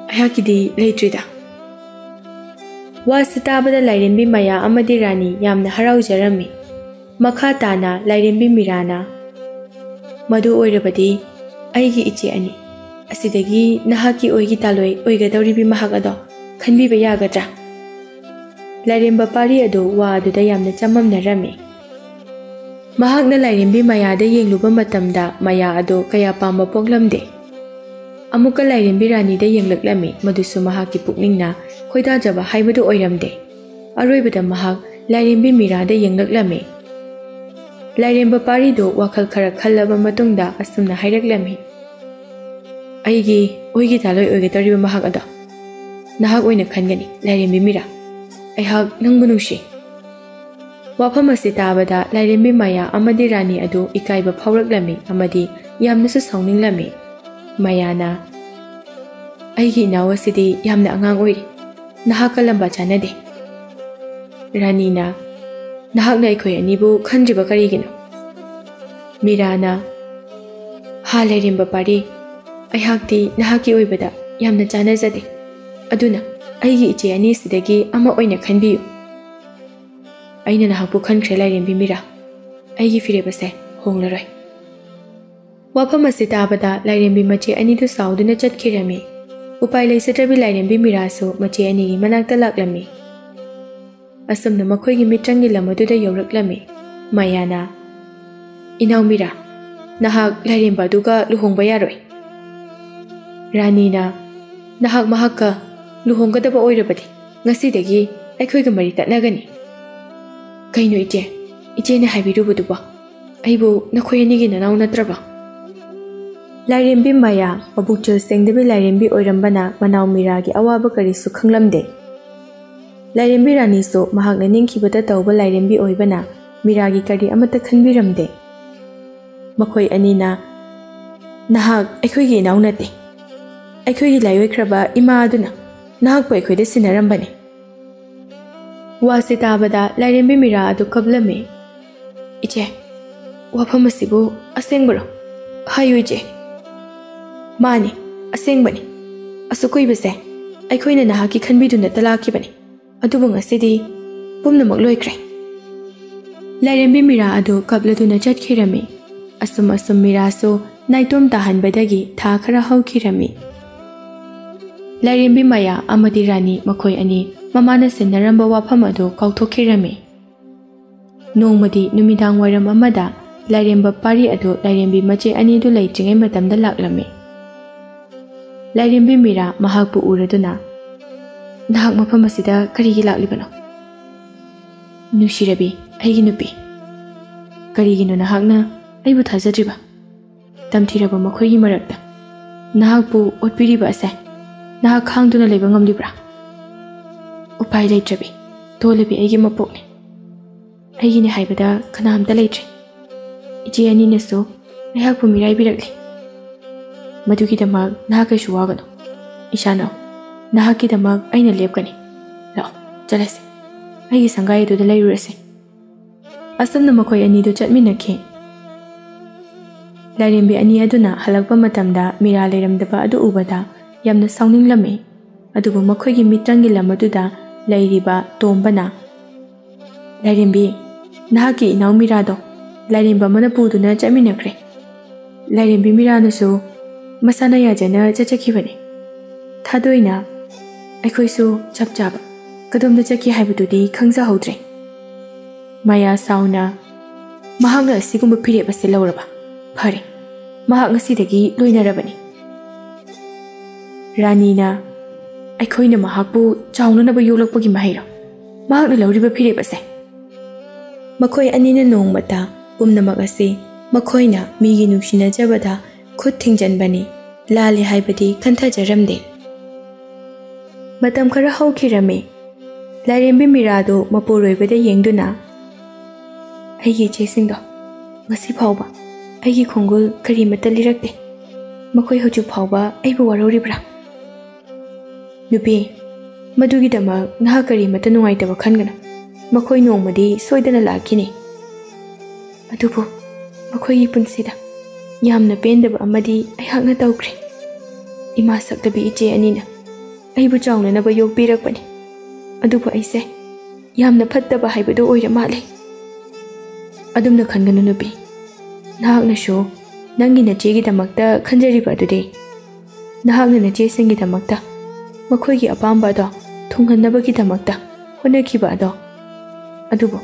ꯑꯩꯍꯥꯛꯀꯤꯗꯤ ꯂꯩꯇ꯭ꯔꯤꯗ꯫" ꯋꯥꯁꯤ ꯇꯥꯕꯗ ꯂꯥꯏꯔꯦꯝꯕꯤ ꯃꯌꯥ ꯑꯃꯗꯤ ꯔꯥꯅꯤ ꯌꯥꯝꯅ ꯍꯔꯥꯎꯖꯔꯝꯃꯤ꯫ ꯃꯈꯥ ꯇꯥꯅ ꯂꯥꯏꯔꯦꯝꯕꯤ ꯃꯤꯔꯥꯅ, "ꯃꯗꯨ ꯑꯣꯏꯔꯕꯗꯤ ꯑꯩꯒꯤ ꯏꯆꯦ ꯑꯅꯤ, ꯑꯁꯤꯗꯒꯤ ꯅꯍꯥꯛꯀꯤ ꯑꯣꯏꯒꯤ ꯇꯥꯂꯣꯏ ꯑꯣꯏꯒꯗꯧꯔꯤꯕꯤ ꯃꯍꯥꯛ ꯑꯗꯣ ꯈꯟꯕꯤꯕ ꯌꯥꯒꯗ꯭ꯔꯥ?" ꯂꯥꯏꯔꯦꯝꯕ ꯄꯥꯔꯤ ꯑꯗꯨ ꯋꯥ ꯑꯗꯨꯗ ꯌꯥꯝꯅ ꯆꯃꯝꯅꯔꯝꯃꯤ꯫ ꯃꯍꯥꯛꯅ ꯂꯥꯏꯔꯦꯝꯕꯤ ꯃꯌꯥꯗ ꯌꯦꯡꯂꯨꯕ ꯃꯇꯝꯗ ꯃꯌꯥ ꯑꯗꯨ ꯀꯌꯥ ꯄꯥꯝꯕ ꯄꯣꯛꯂꯝꯗꯦ꯫ ꯑꯃꯨꯛꯀ ꯂꯥꯏꯔꯦꯝꯕꯤ ꯔꯥꯅꯤꯗ ꯌꯦꯡꯂꯛꯂꯝꯃꯤ, ꯃꯗꯨꯁꯨ ꯃꯍꯥꯛꯀꯤ ꯄꯨꯛꯅꯤꯡꯅ ꯈꯣꯏꯗꯥꯖꯕ ꯍꯥꯏꯕꯗꯨ ꯑꯣꯏꯔꯝꯗꯦ꯫ ꯑꯔꯣꯏꯕꯗ ꯃꯍꯥꯛ ꯂꯥꯏꯔꯦꯝꯕꯤ ꯃꯤꯔꯥꯗ ꯌꯦꯡꯂꯛꯂꯝꯃꯤ꯫ ꯂꯥꯏꯔꯦꯝꯕ ꯄꯥꯔꯤꯗꯨ ꯋꯥꯈꯜ ꯈꯔ ꯈꯜꯂꯕ ꯃꯇꯨꯡꯗ ꯑꯁꯨꯝꯅ ꯍꯥꯏꯔꯛꯂꯝꯃꯤ, "ꯑꯩꯒꯤ ꯑꯣꯏꯒꯤ ꯇꯥꯂꯣꯏ ꯑꯣꯏꯒꯗꯧꯔꯤꯕ ꯃꯍꯥꯛ ꯑꯗꯣ ꯅꯍꯥꯛ ꯑꯣꯏꯅ ꯈꯟꯒꯅꯤ, ꯂꯥꯏꯔꯦꯝꯕꯤ ꯃꯤꯔꯥ꯫ ꯑꯩꯍꯥꯛ ꯅꯪꯕꯨ ꯅꯨꯡꯁꯤ꯫" ꯋꯥꯐꯝ ꯑꯁꯤ ꯇꯥꯕꯗ ꯂꯥꯏꯔꯦꯝꯕꯤ ꯃꯥꯌꯥ ꯑꯃꯗꯤ ꯔꯥꯅꯤ ꯑꯗꯨ ꯏꯀꯥꯏꯕ ꯐꯥꯎꯔꯛꯂꯝꯃꯤ ꯑꯃꯗꯤ ꯌꯥꯝꯅꯁꯨ ꯁꯥꯎꯅꯤꯡꯂꯝꯃꯤ꯫ ꯃꯥꯌꯥꯅ, "ꯑꯩꯒꯤ ꯏꯅꯥꯎ ꯑꯁꯤꯗꯤ ꯌꯥꯝꯅ ꯑꯉꯥꯡ ꯑꯣꯏꯔꯤ, ꯅꯍꯥꯛꯀ ꯂꯝꯕꯥ ꯆꯥꯅꯗꯦ꯫" ꯔꯥꯅꯤꯅ, "ꯅꯍꯥꯛꯅ ꯑꯩꯈꯣꯏ ꯑꯅꯤꯕꯨ ꯈꯟꯗ꯭ꯔꯤꯕ ꯀꯔꯤꯒꯤꯅꯣ?" ꯃꯤꯔꯥꯅ, "ꯍꯥ ꯂꯥꯏꯔꯦꯝꯕ ꯄꯥꯔꯤ, ꯑꯩꯍꯥꯛꯇꯤ ꯅꯍꯥꯛꯀꯤ ꯑꯣꯏꯕꯗ ꯌꯥꯝꯅ ꯆꯥꯅꯖꯗꯦ, ꯑꯗꯨꯅ ꯑꯩꯒꯤ ꯏꯆꯦ ꯑꯅꯤꯁꯤꯗꯒꯤ ꯑꯃ ꯑꯣꯏꯅ ꯈꯟꯕꯤꯌꯨ꯫ ꯑꯩꯅ ꯅꯍꯥꯛꯄꯨ ꯈꯟꯈ꯭ꯔꯦ ꯂꯥꯏꯔꯦꯝꯕꯤ ꯃꯤꯔꯥ, ꯑꯩꯒꯤ ꯐꯤꯔꯦꯞ ꯑꯁꯦ ꯍꯣꯡꯂꯔꯣꯏ꯫" ꯋꯥꯐꯝ ꯑꯁꯤ ꯇꯥꯕꯗ ꯂꯥꯏꯔꯦꯝꯕꯤ ꯃꯆꯦ ꯑꯅꯤꯗꯨ ꯁꯥꯎꯗꯨꯅ ꯆꯠꯈꯤꯔꯝꯃꯤ꯫ ꯎꯄꯥꯏ ꯂꯩꯖꯗ꯭ꯔꯕꯤ ꯂꯥꯏꯔꯦꯝꯕꯤ ꯃꯤꯔꯥꯁꯨ ꯃꯆꯦ ꯑꯅꯤꯒꯤ ꯃꯅꯥꯛꯇ ꯂꯥꯛꯂꯝꯃꯤ꯫ ꯑꯁꯨꯝꯅ ꯃꯈꯣꯏꯒꯤ ꯃꯤꯇ꯭ꯔꯪꯒꯤ ꯂꯝ ꯑꯗꯨꯗ ꯌꯧꯔꯛꯂꯝꯃꯤ꯫ ꯃꯥꯌꯥꯅ, "ꯏꯅꯥꯎ ꯃꯤꯔꯥ, ꯅꯍꯥꯛ ꯂꯥꯏꯔꯦꯝꯕ ꯑꯗꯨꯒ ꯂꯨꯍꯣꯡꯕ ꯌꯥꯔꯣꯏ꯫" ꯔꯥꯅꯤꯅ, "ꯅꯍꯥꯛ ꯃꯍꯥꯛꯀ ꯂꯨꯍꯣꯡꯒꯗꯕ ꯑꯣꯏꯔꯕꯗꯤ ꯉꯁꯤꯗꯒꯤ ꯑꯩꯈꯣꯏꯒ ꯃꯔꯤ ꯇꯠꯅꯒꯅꯤ꯫" "ꯀꯩꯅꯣ ꯏꯆꯦ? ꯏꯆꯦꯅ ꯍꯥꯏꯕꯤꯔꯨꯕꯗꯨꯕꯣ? ꯑꯩꯕꯨ ꯅꯈꯣꯏ ꯑꯅꯤꯒꯤ ꯅꯅꯥꯎ ꯅꯠꯇ꯭ꯔꯕ?" ꯂꯥꯏꯔꯦꯝꯕꯤ ꯃꯥꯌꯥ ꯃꯕꯨꯛꯆꯦꯜ ꯁꯦꯡꯗꯕꯤ ꯂꯥꯏꯔꯦꯝꯕꯤ ꯑꯣꯏꯔꯝꯕꯅ ꯃꯅꯥꯎ ꯃꯤꯔꯥꯒꯤ ꯑꯋꯥꯕ ꯀꯔꯤꯁꯨ ꯈꯪꯂꯝꯗꯦ꯫ ꯂꯥꯏꯔꯦꯝꯕꯤ ꯔꯥꯅꯤꯁꯨ ꯃꯍꯥꯛꯅ ꯅꯤꯡꯈꯤꯕꯇ ꯇꯧꯕ ꯂꯥꯏꯔꯦꯝꯕꯤ ꯑꯣꯏꯕꯅ ꯃꯤꯔꯥꯒꯤ ꯀꯔꯤ ꯑꯃꯠꯇ ꯈꯟꯕꯤꯔꯝꯗꯦ꯫ ꯃꯈꯣꯏ ꯑꯅꯤꯅ, "ꯅꯍꯥꯛ ꯑꯩꯈꯣꯏꯒꯤ ꯏꯅꯥꯎ ꯅꯠꯇꯦ꯫ ꯑꯩꯈꯣꯏꯒꯤ ꯂꯥꯏꯑꯣꯏꯈ꯭ꯔꯕ ꯏꯃꯥ ꯑꯗꯨꯅ ꯅꯍꯥꯛꯄꯨ ꯑꯩꯈꯣꯏꯗ ꯁꯤꯟꯅꯔꯝꯕꯅꯤ꯫" ꯋꯥꯁꯤ ꯇꯥꯕꯗ ꯂꯥꯏꯔꯦꯝꯕꯤ ꯃꯤꯔꯥ ꯑꯗꯨ ꯀꯞꯂꯝꯃꯤ꯫ "ꯏꯆꯦ, ꯋꯥꯐꯝ ꯑꯁꯤꯕꯨ ꯑꯁꯦꯡꯕꯔꯣ? ꯍꯥꯏꯌꯨ ꯏꯆꯦ꯫" "ꯃꯥꯅꯤ, ꯑꯁꯦꯡꯕꯅꯤ꯫ ꯑꯁꯨꯛ ꯀꯨꯏꯕꯁꯦ ꯑꯩꯈꯣꯏꯅ ꯅꯍꯥꯛꯀꯤ ꯈꯟꯕꯤꯗꯨꯅꯇ ꯂꯥꯛꯈꯤꯕꯅꯤ, ꯑꯗꯨꯕꯨ ꯉꯁꯤꯗꯤ ꯄꯨꯝꯅꯃꯛ ꯂꯣꯏꯈ꯭ꯔꯦ꯫" ꯂꯥꯏꯔꯦꯝꯕꯤ ꯃꯤꯔꯥ ꯑꯗꯨ ꯀꯞꯂꯗꯨꯅ ꯆꯠꯈꯤꯔꯝꯃꯤ꯫ ꯑꯁꯨꯝ ꯑꯁꯨꯝ ꯃꯤꯔꯥꯁꯨ ꯅꯥꯏꯇꯣꯝ ꯇꯥꯍꯟꯕꯗꯒꯤ ꯊꯥ ꯈꯔ ꯍꯧꯈꯤꯔꯝꯃꯤ꯫ ꯂꯥꯏꯔꯦꯝꯕꯤ ꯃꯌꯥ ꯑꯃꯗꯤ ꯔꯥꯅꯤ ꯃꯈꯣꯏ ꯑꯅꯤ ꯃꯃꯥꯅ ꯁꯤꯟꯅꯔꯝꯕ ꯋꯥꯐꯝ ꯑꯗꯨ ꯀꯥꯎꯊꯣꯛꯈꯤꯔꯝꯃꯤ꯫ ꯅꯣꯡꯃꯗꯤ ꯅꯨꯃꯤꯗꯥꯡ ꯋꯥꯏꯔꯝ ꯑꯃꯗ ꯂꯥꯏꯔꯦꯝꯕ ꯄꯥꯔꯤ ꯑꯗꯨ ꯂꯥꯏꯔꯦꯝꯕꯤ ꯃꯆꯦ ꯑꯅꯤꯗꯨ ꯂꯩꯇ꯭ꯔꯤꯉꯩ ꯃꯇꯝꯗ ꯂꯥꯛꯂꯝꯃꯤ꯫ ꯂꯥꯏꯔꯦꯝꯕꯤ ꯃꯤꯔꯥ ꯃꯍꯥꯛꯄꯨ ꯎꯔꯗꯨꯅ, "ꯅꯍꯥꯛ ꯃꯐꯝ ꯑꯁꯤꯗ ꯀꯔꯤꯒꯤ ꯂꯥꯛꯂꯤꯕꯅꯣ? ꯅꯨꯡꯁꯤꯔꯕꯤ, ꯑꯩꯒꯤ ꯅꯨꯄꯤ, ꯀꯔꯤꯒꯤꯅꯣ ꯅꯍꯥꯛꯅ ꯑꯩꯕꯨ ꯊꯥꯖꯗ꯭ꯔꯤꯕ? ꯇꯝꯊꯤꯔꯕ ꯃꯈꯣꯏꯒꯤ ꯃꯔꯛꯇ ꯅꯍꯥꯛꯄꯨ ꯑꯣꯠꯄꯤꯔꯤꯕ ꯑꯁꯦ ꯅꯍꯥꯛ ꯈꯥꯡꯗꯨꯅ ꯂꯩꯕ ꯉꯝꯂꯤꯕ꯭ꯔꯥ? ꯎꯄꯥꯏ ꯂꯩꯇ꯭ꯔꯕꯤ, ꯇꯣꯜꯂꯕꯤ ꯑꯩꯒꯤ ꯃꯄꯣꯛꯅꯤ꯫" ꯑꯩꯒꯤꯅꯦ ꯍꯥꯏꯕꯗ ꯀꯅꯥꯝꯇ ꯂꯩꯇ꯭ꯔꯦ꯫ ꯏꯆꯦ ꯑꯅꯤꯅꯁꯨ ꯑꯩꯍꯥꯛꯄꯨ ꯃꯤꯔꯥꯏꯕꯤꯔꯛꯂꯦ꯫ ꯃꯗꯨꯒꯤꯗꯃꯛ ꯅꯍꯥꯛ ꯀꯩꯁꯨ ꯋꯥꯒꯅꯨ꯫ ꯏꯁꯥꯅꯧ, ꯅꯍꯥꯛꯀꯤꯗꯃꯛ ꯑꯩꯅ ꯂꯦꯞꯀꯅꯤ꯫ ꯂꯥꯛꯑꯣ, ꯆꯠꯂꯁꯤ꯫ ꯑꯩꯒꯤ ꯁꯪꯒꯥꯏ ꯑꯗꯨꯗ ꯂꯩꯔꯨꯔꯁꯤ꯫ ꯑꯁꯨꯝꯅ ꯃꯈꯣꯏ ꯑꯅꯤꯗꯨ ꯆꯠꯃꯤꯟꯅꯈꯤ꯫ ꯂꯥꯏꯔꯦꯝꯕꯤ ꯑꯅꯤ ꯑꯗꯨꯅ ꯍꯜꯂꯛꯄ ꯃꯇꯝꯗ ꯃꯤꯔꯥ ꯂꯩꯔꯝꯗꯕ ꯑꯗꯨ ꯎꯕꯗ ꯌꯥꯝꯅ ꯁꯥꯎꯅꯤꯡꯂꯝꯃꯤ꯫ ꯑꯗꯨꯕꯨ ꯃꯈꯣꯏꯒꯤ ꯃꯤꯇ꯭ꯔꯪꯒꯤ ꯂꯝ ꯑꯗꯨꯗ ꯂꯩꯔꯤꯕ ꯇꯣꯝꯕꯅ, "ꯂꯥꯏꯔꯦꯝꯕꯤ, ꯅꯍꯥꯛꯀꯤ ꯏꯅꯥꯎ ꯃꯤꯔꯥꯗꯣ ꯂꯥꯏꯔꯦꯝꯕ ꯑꯃꯅ ꯄꯨꯗꯨꯅ ꯆꯠꯃꯤꯟꯅꯈ꯭ꯔꯦ꯫ ꯂꯥꯏꯔꯦꯝꯕꯤ ꯃꯤꯔꯥꯅꯁꯨ ꯃꯁꯥꯅ ꯌꯥꯖꯅ ꯆꯠꯆꯈꯤꯕꯅꯤ꯫ ꯊꯥꯗꯣꯏꯅ ꯑꯩꯈꯣꯏꯁꯨ ꯆꯞ ꯆꯥꯕ ꯀꯗꯣꯝꯗ ꯆꯠꯈꯤ ꯍꯥꯏꯕꯗꯨꯗꯤ ꯈꯪꯖꯍꯧꯗ꯭ꯔꯦ꯫" ꯃꯌꯥ ꯁꯥꯎꯅ, "ꯃꯍꯥꯛꯅ ꯑꯁꯤꯒꯨꯝꯕ ꯐꯤꯔꯦꯞ ꯑꯁꯤ ꯂꯧꯔꯕ? ꯐꯔꯦ, ꯃꯍꯥꯛ ꯉꯁꯤꯗꯒꯤ ꯂꯣꯏꯅꯔꯕꯅꯤ꯫" ꯔꯥꯅꯤꯅ, "ꯑꯩꯈꯣꯏꯅ ꯃꯍꯥꯛꯄꯨ ꯆꯥꯎꯅꯅꯕ ꯌꯣꯛꯂꯛꯄꯒꯤ ꯃꯍꯩꯔꯣ ꯃꯍꯥꯛꯅ ꯂꯧꯔꯤꯕ ꯐꯤꯔꯦꯞ ꯑꯁꯦ?" ꯃꯈꯣꯏ ꯑꯅꯤꯅ ꯅꯣꯡꯃꯇ ꯄꯨꯝꯅꯃꯛ ꯑꯁꯤ ꯃꯈꯣꯏꯅ ꯃꯤꯒꯤ ꯅꯨꯡꯁꯤꯅꯖꯕꯗ ꯈꯨꯠ ꯊꯤꯡꯖꯤꯟꯕꯅꯤ, ꯂꯥꯜꯂꯤ ꯍꯥꯏꯕꯗꯤ ꯈꯟꯊꯖꯔꯝꯗꯦ꯫ ꯃꯇꯝ ꯈꯔ ꯍꯧꯈꯤꯔꯝꯃꯤ꯫ ꯂꯥꯏꯔꯦꯝꯕꯤ ꯃꯤꯔꯥꯗꯨ ꯃꯄꯨꯔꯣꯏꯕꯗ ꯌꯦꯡꯗꯨꯅ, "ꯑꯩꯒꯤ ꯏꯆꯦꯁꯤꯡꯗꯣ ꯉꯁꯤ ꯐꯥꯎꯕ ꯑꯩꯒꯤ ꯈꯣꯡꯒꯨꯜ ꯀꯔꯤꯃꯠꯇ ꯂꯤꯔꯛꯇꯦ꯫ ꯃꯈꯣꯏ ꯍꯧꯖꯤꯛ ꯐꯥꯎꯕ ꯑꯩꯕꯨ ꯋꯥꯔꯧꯔꯤꯕ꯭ꯔꯥ?" "ꯅꯨꯄꯤ, ꯃꯗꯨꯒꯤꯗꯃꯛ ꯅꯍꯥꯛ ꯀꯔꯤꯃꯠꯇ ꯅꯨꯡꯉꯥꯏꯇꯕ ꯈꯟꯒꯅꯨ꯫ ꯃꯈꯣꯏ ꯅꯣꯡꯃꯗꯤ ꯁꯣꯏꯗꯅ ꯂꯥꯛꯈꯤꯅꯤ꯫ ꯑꯗꯨꯕꯨ ꯃꯈꯣꯏꯒꯤ ꯄꯨꯟꯁꯤꯗ ꯌꯥꯝꯅ ꯄꯦꯟꯗꯕ ꯑꯃꯗꯤ ꯑꯩꯍꯥꯛꯅ ꯇꯧꯈ꯭ꯔꯦ꯫ ꯏꯃꯥ ꯁꯛꯇꯕꯤ ꯏꯆꯦ ꯑꯅꯤꯅ ꯑꯩꯕꯨ ꯆꯥꯎꯅꯅꯕ ꯌꯣꯛꯄꯤꯔꯛꯄꯅꯤ꯫ ꯑꯗꯨꯕꯨ ꯑꯩꯁꯦ ꯌꯥꯝꯅ ꯐꯠꯇꯕ ꯍꯥꯏꯕꯗꯨ ꯑꯣꯏꯔ ꯃꯥꯜꯂꯦ꯫" "ꯑꯗꯨꯝꯅ ꯈꯟꯒꯅꯨ ꯅꯨꯄꯤ꯫ ꯅꯍꯥꯛꯅꯁꯨ ꯅꯪꯒꯤ ꯅꯆꯦꯒꯤꯗꯃꯛꯇ ꯈꯟꯖꯔꯤꯕ ꯑꯗꯨꯗꯤ꯫ ꯅꯍꯥꯛꯅ ꯅꯆꯦꯁꯤꯡꯒꯤꯗꯃꯛꯇ ꯃꯈꯣꯏꯒꯤ ꯑꯄꯥꯝꯕ ꯑꯗꯣ ꯊꯨꯡꯍꯟꯅꯕꯒꯤꯗꯃꯛꯇ ꯍꯣꯠꯅꯈꯤꯕ ꯑꯗꯣ꯫ ꯑꯗꯨꯕꯨ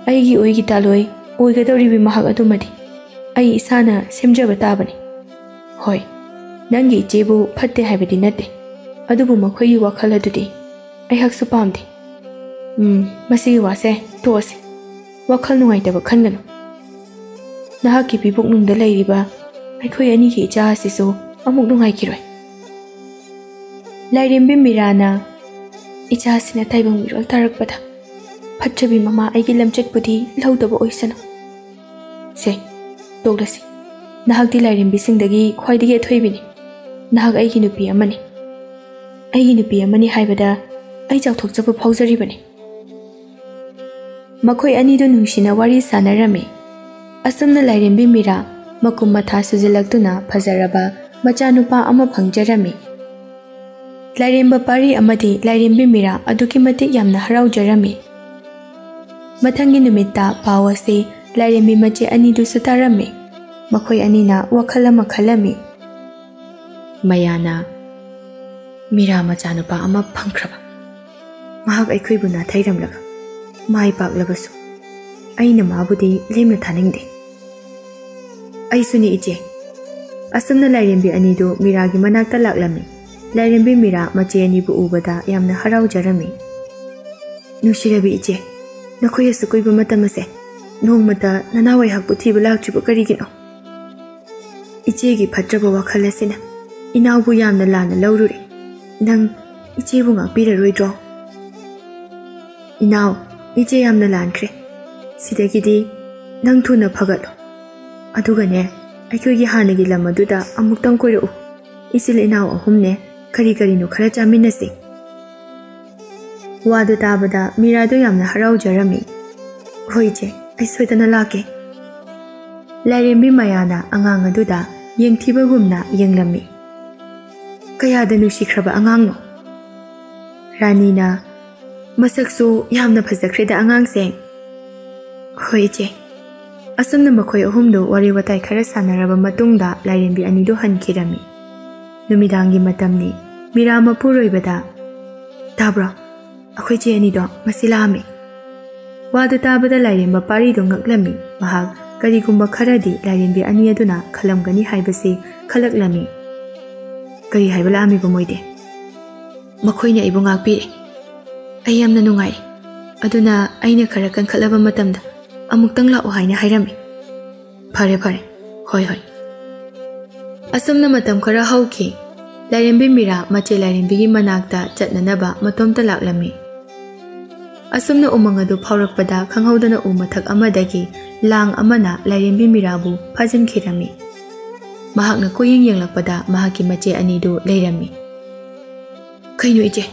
ꯑꯩꯒꯤ ꯑꯣꯏꯒꯤ ꯇꯥꯂꯣꯏ ꯑꯣꯏꯒꯗꯧꯔꯤꯕꯤ ꯃꯍꯥꯛ ꯑꯗꯨꯃꯗꯤ ꯑꯩ ꯏꯁꯥꯅ ꯁꯦꯝꯖꯕ ꯇꯥꯕꯅꯤ꯫ ꯍꯣꯏ, ꯅꯪꯒꯤ ꯏꯆꯦꯕꯨ ꯐꯠꯇꯦ ꯍꯥꯏꯕꯗꯤ ꯅꯠꯇꯦ, ꯑꯗꯨꯕꯨ ꯃꯈꯣꯏꯒꯤ ꯋꯥꯈꯜ ꯑꯗꯨꯗꯤ ꯑꯩꯍꯥꯛꯁꯨ ꯄꯥꯝꯗꯦ꯫ ꯎꯝ, ꯃꯁꯤꯒꯤ ꯋꯥꯁꯦ ꯇꯣꯛꯑꯁꯤ꯫ ꯋꯥꯈꯜ ꯅꯨꯡꯉꯥꯏꯇꯕ ꯈꯟꯒꯅꯨ꯫ ꯅꯍꯥꯛꯀꯤ ꯄꯤꯕꯨꯛꯅꯨꯡꯗ ꯂꯩꯔꯤꯕ ꯑꯩꯈꯣꯏ ꯑꯅꯤꯒꯤ ꯏꯆꯥ ꯑꯁꯤꯁꯨ ꯑꯃꯨꯛ ꯅꯨꯡꯉꯥꯏꯈꯤꯔꯣꯏ꯫" ꯂꯥꯏꯔꯦꯝꯕꯤ ꯃꯤꯔꯥꯅ ꯏꯆꯥꯁꯤꯅ ꯇꯥꯏꯕꯪ ꯃꯤꯔꯣꯜ ꯇꯥꯔꯛꯄꯗ ꯐꯠꯇ꯭ꯔꯕꯤ ꯃꯃꯥ, ꯑꯩꯒꯤ ꯂꯝꯆꯠꯄꯨꯗꯤ ꯂꯧꯗꯕ ꯑꯣꯏꯁꯅꯨ꯫ ꯁꯦ, ꯇꯣꯛꯂꯁꯤ꯫ ꯅꯍꯥꯛꯇꯤ ꯂꯥꯏꯔꯦꯝꯕꯤꯁꯤꯡꯗꯒꯤ ꯈ꯭ꯋꯥꯏꯗꯒꯤ ꯑꯊꯣꯏꯕꯤꯅꯤ꯫ ꯅꯍꯥꯛ ꯑꯩꯒꯤ ꯅꯨꯄꯤ ꯑꯃꯅꯤ꯫ ꯑꯩꯒꯤ ꯅꯨꯄꯤ ꯑꯃꯅꯤ ꯍꯥꯏꯕꯗ ꯑꯩ ꯆꯥꯎꯊꯣꯛꯆꯕ ꯐꯥꯎꯖꯔꯤꯕꯅꯤ꯫ ꯃꯈꯣꯏ ꯑꯅꯤꯗꯨ ꯅꯨꯡꯁꯤꯅ ꯋꯥꯔꯤ ꯁꯥꯟꯅꯔꯝꯃꯤ꯫ ꯑꯁꯨꯝꯅ ꯂꯥꯏꯔꯦꯝꯕꯤ ꯃꯤꯔꯥ ꯃꯀꯨꯝ ꯃꯊꯥ ꯁꯨꯖꯤꯜꯂꯛꯇꯨꯅ ꯐꯖꯔꯕ ꯃꯆꯥꯅꯨꯄꯥ ꯑꯃ ꯐꯪꯖꯔꯝꯃꯤ꯫ ꯂꯥꯏꯔꯦꯝꯕ ꯄꯥꯔꯤ ꯑꯃꯗꯤ ꯂꯥꯏꯔꯦꯝꯕꯤ ꯃꯤꯔꯥ ꯑꯗꯨꯛꯀꯤ ꯃꯇꯤꯛ ꯌꯥꯝꯅ ꯍꯔꯥꯎꯖꯔꯝꯃꯤ꯫ ꯃꯊꯪꯒꯤ ꯅꯨꯃꯤꯠꯇ ꯄꯥꯎ ꯑꯁꯤ ꯂꯥꯏꯔꯦꯝꯕꯤ ꯃꯆꯦ ꯑꯅꯤꯗꯨꯁꯨ ꯇꯥꯔꯝꯃꯤ꯫ ꯃꯈꯣꯏ ꯑꯅꯤꯅ ꯋꯥꯈꯜ ꯑꯃ ꯈꯜꯂꯝꯃꯤ꯫ ꯃꯌꯥꯅ, "ꯃꯤꯔꯥ ꯃꯆꯥꯅꯨꯄꯥ ꯑꯃ ꯐꯪꯈ꯭ꯔꯕ꯫ ꯃꯍꯥꯛ ꯑꯩꯈꯣꯏꯕꯨ ꯅꯥꯊꯩꯔꯝꯂꯒ ꯃꯥꯏ ꯄꯥꯛꯂꯕꯁꯨ ꯑꯩꯅ ꯃꯥꯕꯨꯗꯤ ꯂꯦꯝꯅ ꯊꯥꯅꯤꯡꯗꯦ꯫ ꯑꯩꯁꯨꯅꯤ, ꯏꯆꯦ꯫" ꯑꯁꯨꯝꯅ ꯂꯥꯏꯔꯦꯝꯕꯤ ꯑꯅꯤꯗꯨ ꯃꯤꯔꯥꯒꯤ ꯃꯅꯥꯛꯇ ꯂꯥꯛꯂꯝꯃꯤ꯫ ꯂꯥꯏꯔꯦꯝꯕꯤ ꯃꯤꯔꯥ ꯃꯆꯦ ꯑꯅꯤꯕꯨ ꯎꯕꯗ ꯌꯥꯝꯅ ꯍꯔꯥꯎꯖꯔꯝꯃꯤ꯫ "ꯅꯨꯡꯁꯤꯔꯕꯤ ꯏꯆꯦ, ꯅꯈꯣꯏ ꯑꯁꯨꯛ ꯀꯨꯏꯕ ꯃꯇꯝ ꯑꯁꯦ ꯅꯣꯡꯃꯇ ꯅꯅꯥꯎ ꯑꯩꯍꯥꯛꯄꯨ ꯊꯤꯕ ꯂꯥꯛꯇ꯭ꯔꯤꯕ ꯀꯔꯤꯒꯤꯅꯣ? ꯏꯆꯦꯒꯤ ꯐꯠꯇ꯭ꯔꯕ ꯋꯥꯈꯜ ꯑꯁꯤꯅ ꯏꯅꯥꯎꯕꯨ ꯌꯥꯝꯅ ꯂꯥꯟꯅ ꯂꯧꯔꯨꯔꯦ꯫ ꯅꯪ ꯏꯆꯦꯕꯨ ꯉꯥꯛꯄꯤꯔꯔꯣꯏꯗ꯭ꯔꯣ?" "ꯏꯅꯥꯎ, ꯏꯆꯦ ꯌꯥꯝꯅ ꯂꯥꯟꯈ꯭ꯔꯦ꯫ ꯁꯤꯗꯒꯤꯗꯤ ꯅꯪ ꯊꯨꯅ ꯐꯒꯠꯂꯣ꯫ ꯑꯗꯨꯒꯅꯦ, ꯑꯩꯈꯣꯏꯒꯤ ꯍꯥꯟꯅꯒꯤ ꯂꯝ ꯑꯗꯨꯗ ꯑꯃꯨꯛꯇꯪ ꯀꯣꯏꯔꯛꯎ꯫ ꯏꯆꯤꯜ ꯏꯅꯥꯎ ꯑꯍꯨꯝꯅꯦ, ꯀꯔꯤ ꯀꯔꯤꯅꯣ ꯈꯔ ꯆꯥꯃꯤꯟꯅꯁꯤ꯫" ꯋꯥꯗꯨ ꯇꯥꯕꯗ ꯃꯤꯔꯥꯗꯨ ꯌꯥꯝꯅ ꯍꯔꯥꯎꯖꯔꯝꯃꯤ꯫ "ꯍꯣꯏ ꯏꯆꯦ, ꯑꯩ ꯁꯣꯏꯗꯅ ꯂꯥꯛꯀꯦ꯫" ꯂꯥꯏꯔꯦꯝꯕꯤ ꯃꯌꯥꯅ ꯑꯉꯥꯡ ꯑꯗꯨꯗ ꯌꯦꯡꯊꯤꯕꯒꯨꯝꯅ ꯌꯦꯡꯂꯝꯃꯤ꯫ "ꯀꯌꯥꯗ ꯅꯨꯡꯁꯤꯈ꯭ꯔꯕ ꯑꯉꯥꯡꯅꯣ꯫" ꯔꯥꯅꯤꯅ, "ꯃꯁꯛꯁꯨ ꯌꯥꯝꯅ ꯐꯖꯈ꯭ꯔꯦꯗ ꯑꯉꯥꯡꯁꯦ꯫" "ꯍꯣꯏ ꯏꯆꯦ꯫" ꯑꯁꯨꯝꯅ ꯃꯈꯣꯏ ꯑꯍꯨꯝꯗꯨ ꯋꯥꯔꯤ ꯋꯥꯇꯥꯏ ꯈꯔ ꯁꯥꯟꯅꯔꯕ ꯃꯇꯨꯡꯗ ꯂꯥꯏꯔꯦꯝꯕꯤ ꯑꯅꯤꯗꯨ ꯍꯟꯈꯤꯔꯝꯃꯤ꯫ ꯅꯨꯃꯤꯗꯥꯡꯒꯤ ꯃꯇꯝꯅꯤ꯫ ꯃꯤꯔꯥ ꯃꯄꯨꯔꯣꯏꯕꯗ, "ꯇꯥꯕ꯭ꯔꯣ? ꯑꯩꯈꯣꯏ ꯆꯦ ꯑꯅꯤꯗꯣ ꯉꯁꯤ ꯂꯥꯛꯑꯝꯃꯤ꯫" ꯋꯥꯗꯨ ꯇꯥꯕꯗ ꯂꯥꯏꯔꯦꯝꯕ ꯄꯥꯔꯤꯗꯨ ꯉꯛꯂꯝꯃꯤ꯫ ꯃꯍꯥꯛ ꯀꯔꯤꯒꯨꯝꯕ ꯈꯔꯗꯤ ꯂꯥꯏꯔꯦꯝꯕꯤ ꯑꯅꯤ ꯑꯗꯨꯅ ꯈꯜꯂꯝꯒꯅꯤ ꯍꯥꯏꯕꯁꯤ ꯈꯜꯂꯛꯂꯝꯃꯤ꯫ "ꯀꯔꯤ ꯍꯥꯏꯕ ꯂꯥꯛꯑꯝꯃꯤꯕ ꯃꯣꯏꯗꯤ?" "ꯃꯈꯣꯏꯅ ꯑꯩꯕꯨ ꯉꯥꯛꯄꯤꯔꯦ꯫ ꯑꯩ ꯌꯥꯝꯅ ꯅꯨꯡꯉꯥꯏ꯫ ꯑꯗꯨꯅ ꯑꯩꯅ ꯈꯔ ꯀꯟꯈꯠꯂꯕ ꯃꯇꯝꯗ ꯑꯃꯨꯛꯇꯪ ꯂꯥꯛꯑꯣ ꯍꯥꯏꯅ ꯍꯥꯏꯔꯝꯃꯤ꯫" "ꯐꯔꯦ, ꯐꯔꯦ꯫ ꯍꯣꯏ, ꯍꯣꯏ꯫" ꯑꯁꯨꯝꯅ ꯃꯇꯝ ꯈꯔ ꯍꯧꯈꯤ꯫ ꯂꯥꯏꯔꯦꯝꯕꯤ ꯃꯤꯔꯥ ꯃꯆꯦ ꯂꯥꯏꯔꯦꯝꯕꯤꯒꯤ ꯃꯅꯥꯛꯇ ꯆꯠꯅꯅꯕ ꯃꯇꯣꯝꯇ ꯂꯥꯛꯂꯝꯃꯤ꯫ ꯑꯁꯨꯝꯅ ꯎꯃꯪ ꯑꯗꯨ ꯐꯥꯎꯔꯛꯄꯗ ꯈꯪꯍꯧꯗꯅ ꯎ ꯃꯊꯛ ꯑꯃꯗꯒꯤ ꯂꯥꯡ ꯑꯃꯅ ꯂꯥꯏꯔꯦꯝꯕꯤ ꯃꯤꯔꯥꯕꯨ ꯐꯥꯖꯤꯟꯈꯤꯔꯝꯃꯤ꯫ ꯃꯍꯥꯛꯅ ꯀꯣꯏꯌꯦꯡ ꯌꯦꯡꯂꯛꯄꯗ ꯃꯍꯥꯛꯀꯤ ꯃꯆꯦ ꯑꯅꯤꯗꯨ ꯂꯩꯔꯝꯃꯤ꯫ "ꯀꯩꯅꯣ ꯏꯆꯦ,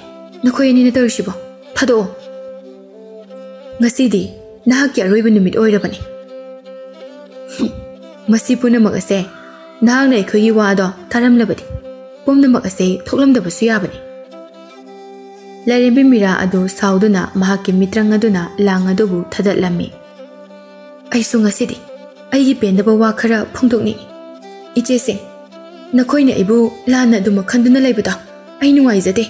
ꯅꯈꯣꯏ ꯑꯅꯤꯅ ꯇꯧꯔꯤꯁꯤꯕꯣ? ꯊꯥꯗꯣꯛꯑꯣ꯫ ꯉꯁꯤꯗꯤ ꯅꯍꯥꯛꯀꯤ ꯑꯔꯣꯏꯕ ꯅꯨꯃꯤꯠ ꯑꯣꯏꯔꯕꯅꯤ꯫ ꯃꯁꯤ ꯄꯨꯝꯅꯃꯛ ꯑꯁꯦ ꯅꯍꯥꯛꯅ ꯑꯩꯈꯣꯏꯒꯤ ꯋꯥ ꯑꯗꯣ ꯇꯥꯔꯝꯂꯕꯗꯤ ꯄꯨꯝꯅꯃꯛ ꯑꯁꯦ ꯊꯣꯛꯂꯝꯗꯕꯁꯨ ꯌꯥꯕꯅꯤ꯫" ꯂꯥꯏꯔꯦꯝꯕꯤ ꯃꯤꯔꯥ ꯑꯗꯨ ꯁꯥꯎꯗꯨꯅ ꯃꯍꯥꯛꯀꯤ ꯃꯤꯇ꯭ꯔꯪ ꯑꯗꯨꯅ ꯂꯥꯡ ꯑꯗꯨꯕꯨ ꯊꯥꯗꯠꯂꯝꯃꯤ꯫ "ꯑꯩꯁꯨ ꯉꯁꯤꯗꯤ ꯑꯩꯒꯤ ꯄꯦꯟꯗꯕ ꯋꯥ ꯈꯔ ꯐꯣꯡꯗꯣꯛꯅꯤꯡꯏ꯫ ꯏꯆꯦꯁꯤꯡ, ꯅꯈꯣꯏꯅ ꯑꯩꯕꯨ ꯂꯥꯟꯅ ꯑꯗꯨꯃꯛ ꯈꯟꯗꯨꯅ ꯂꯩꯕꯗꯣ ꯑꯩ ꯅꯨꯡꯉꯥꯏꯖꯗꯦ꯫"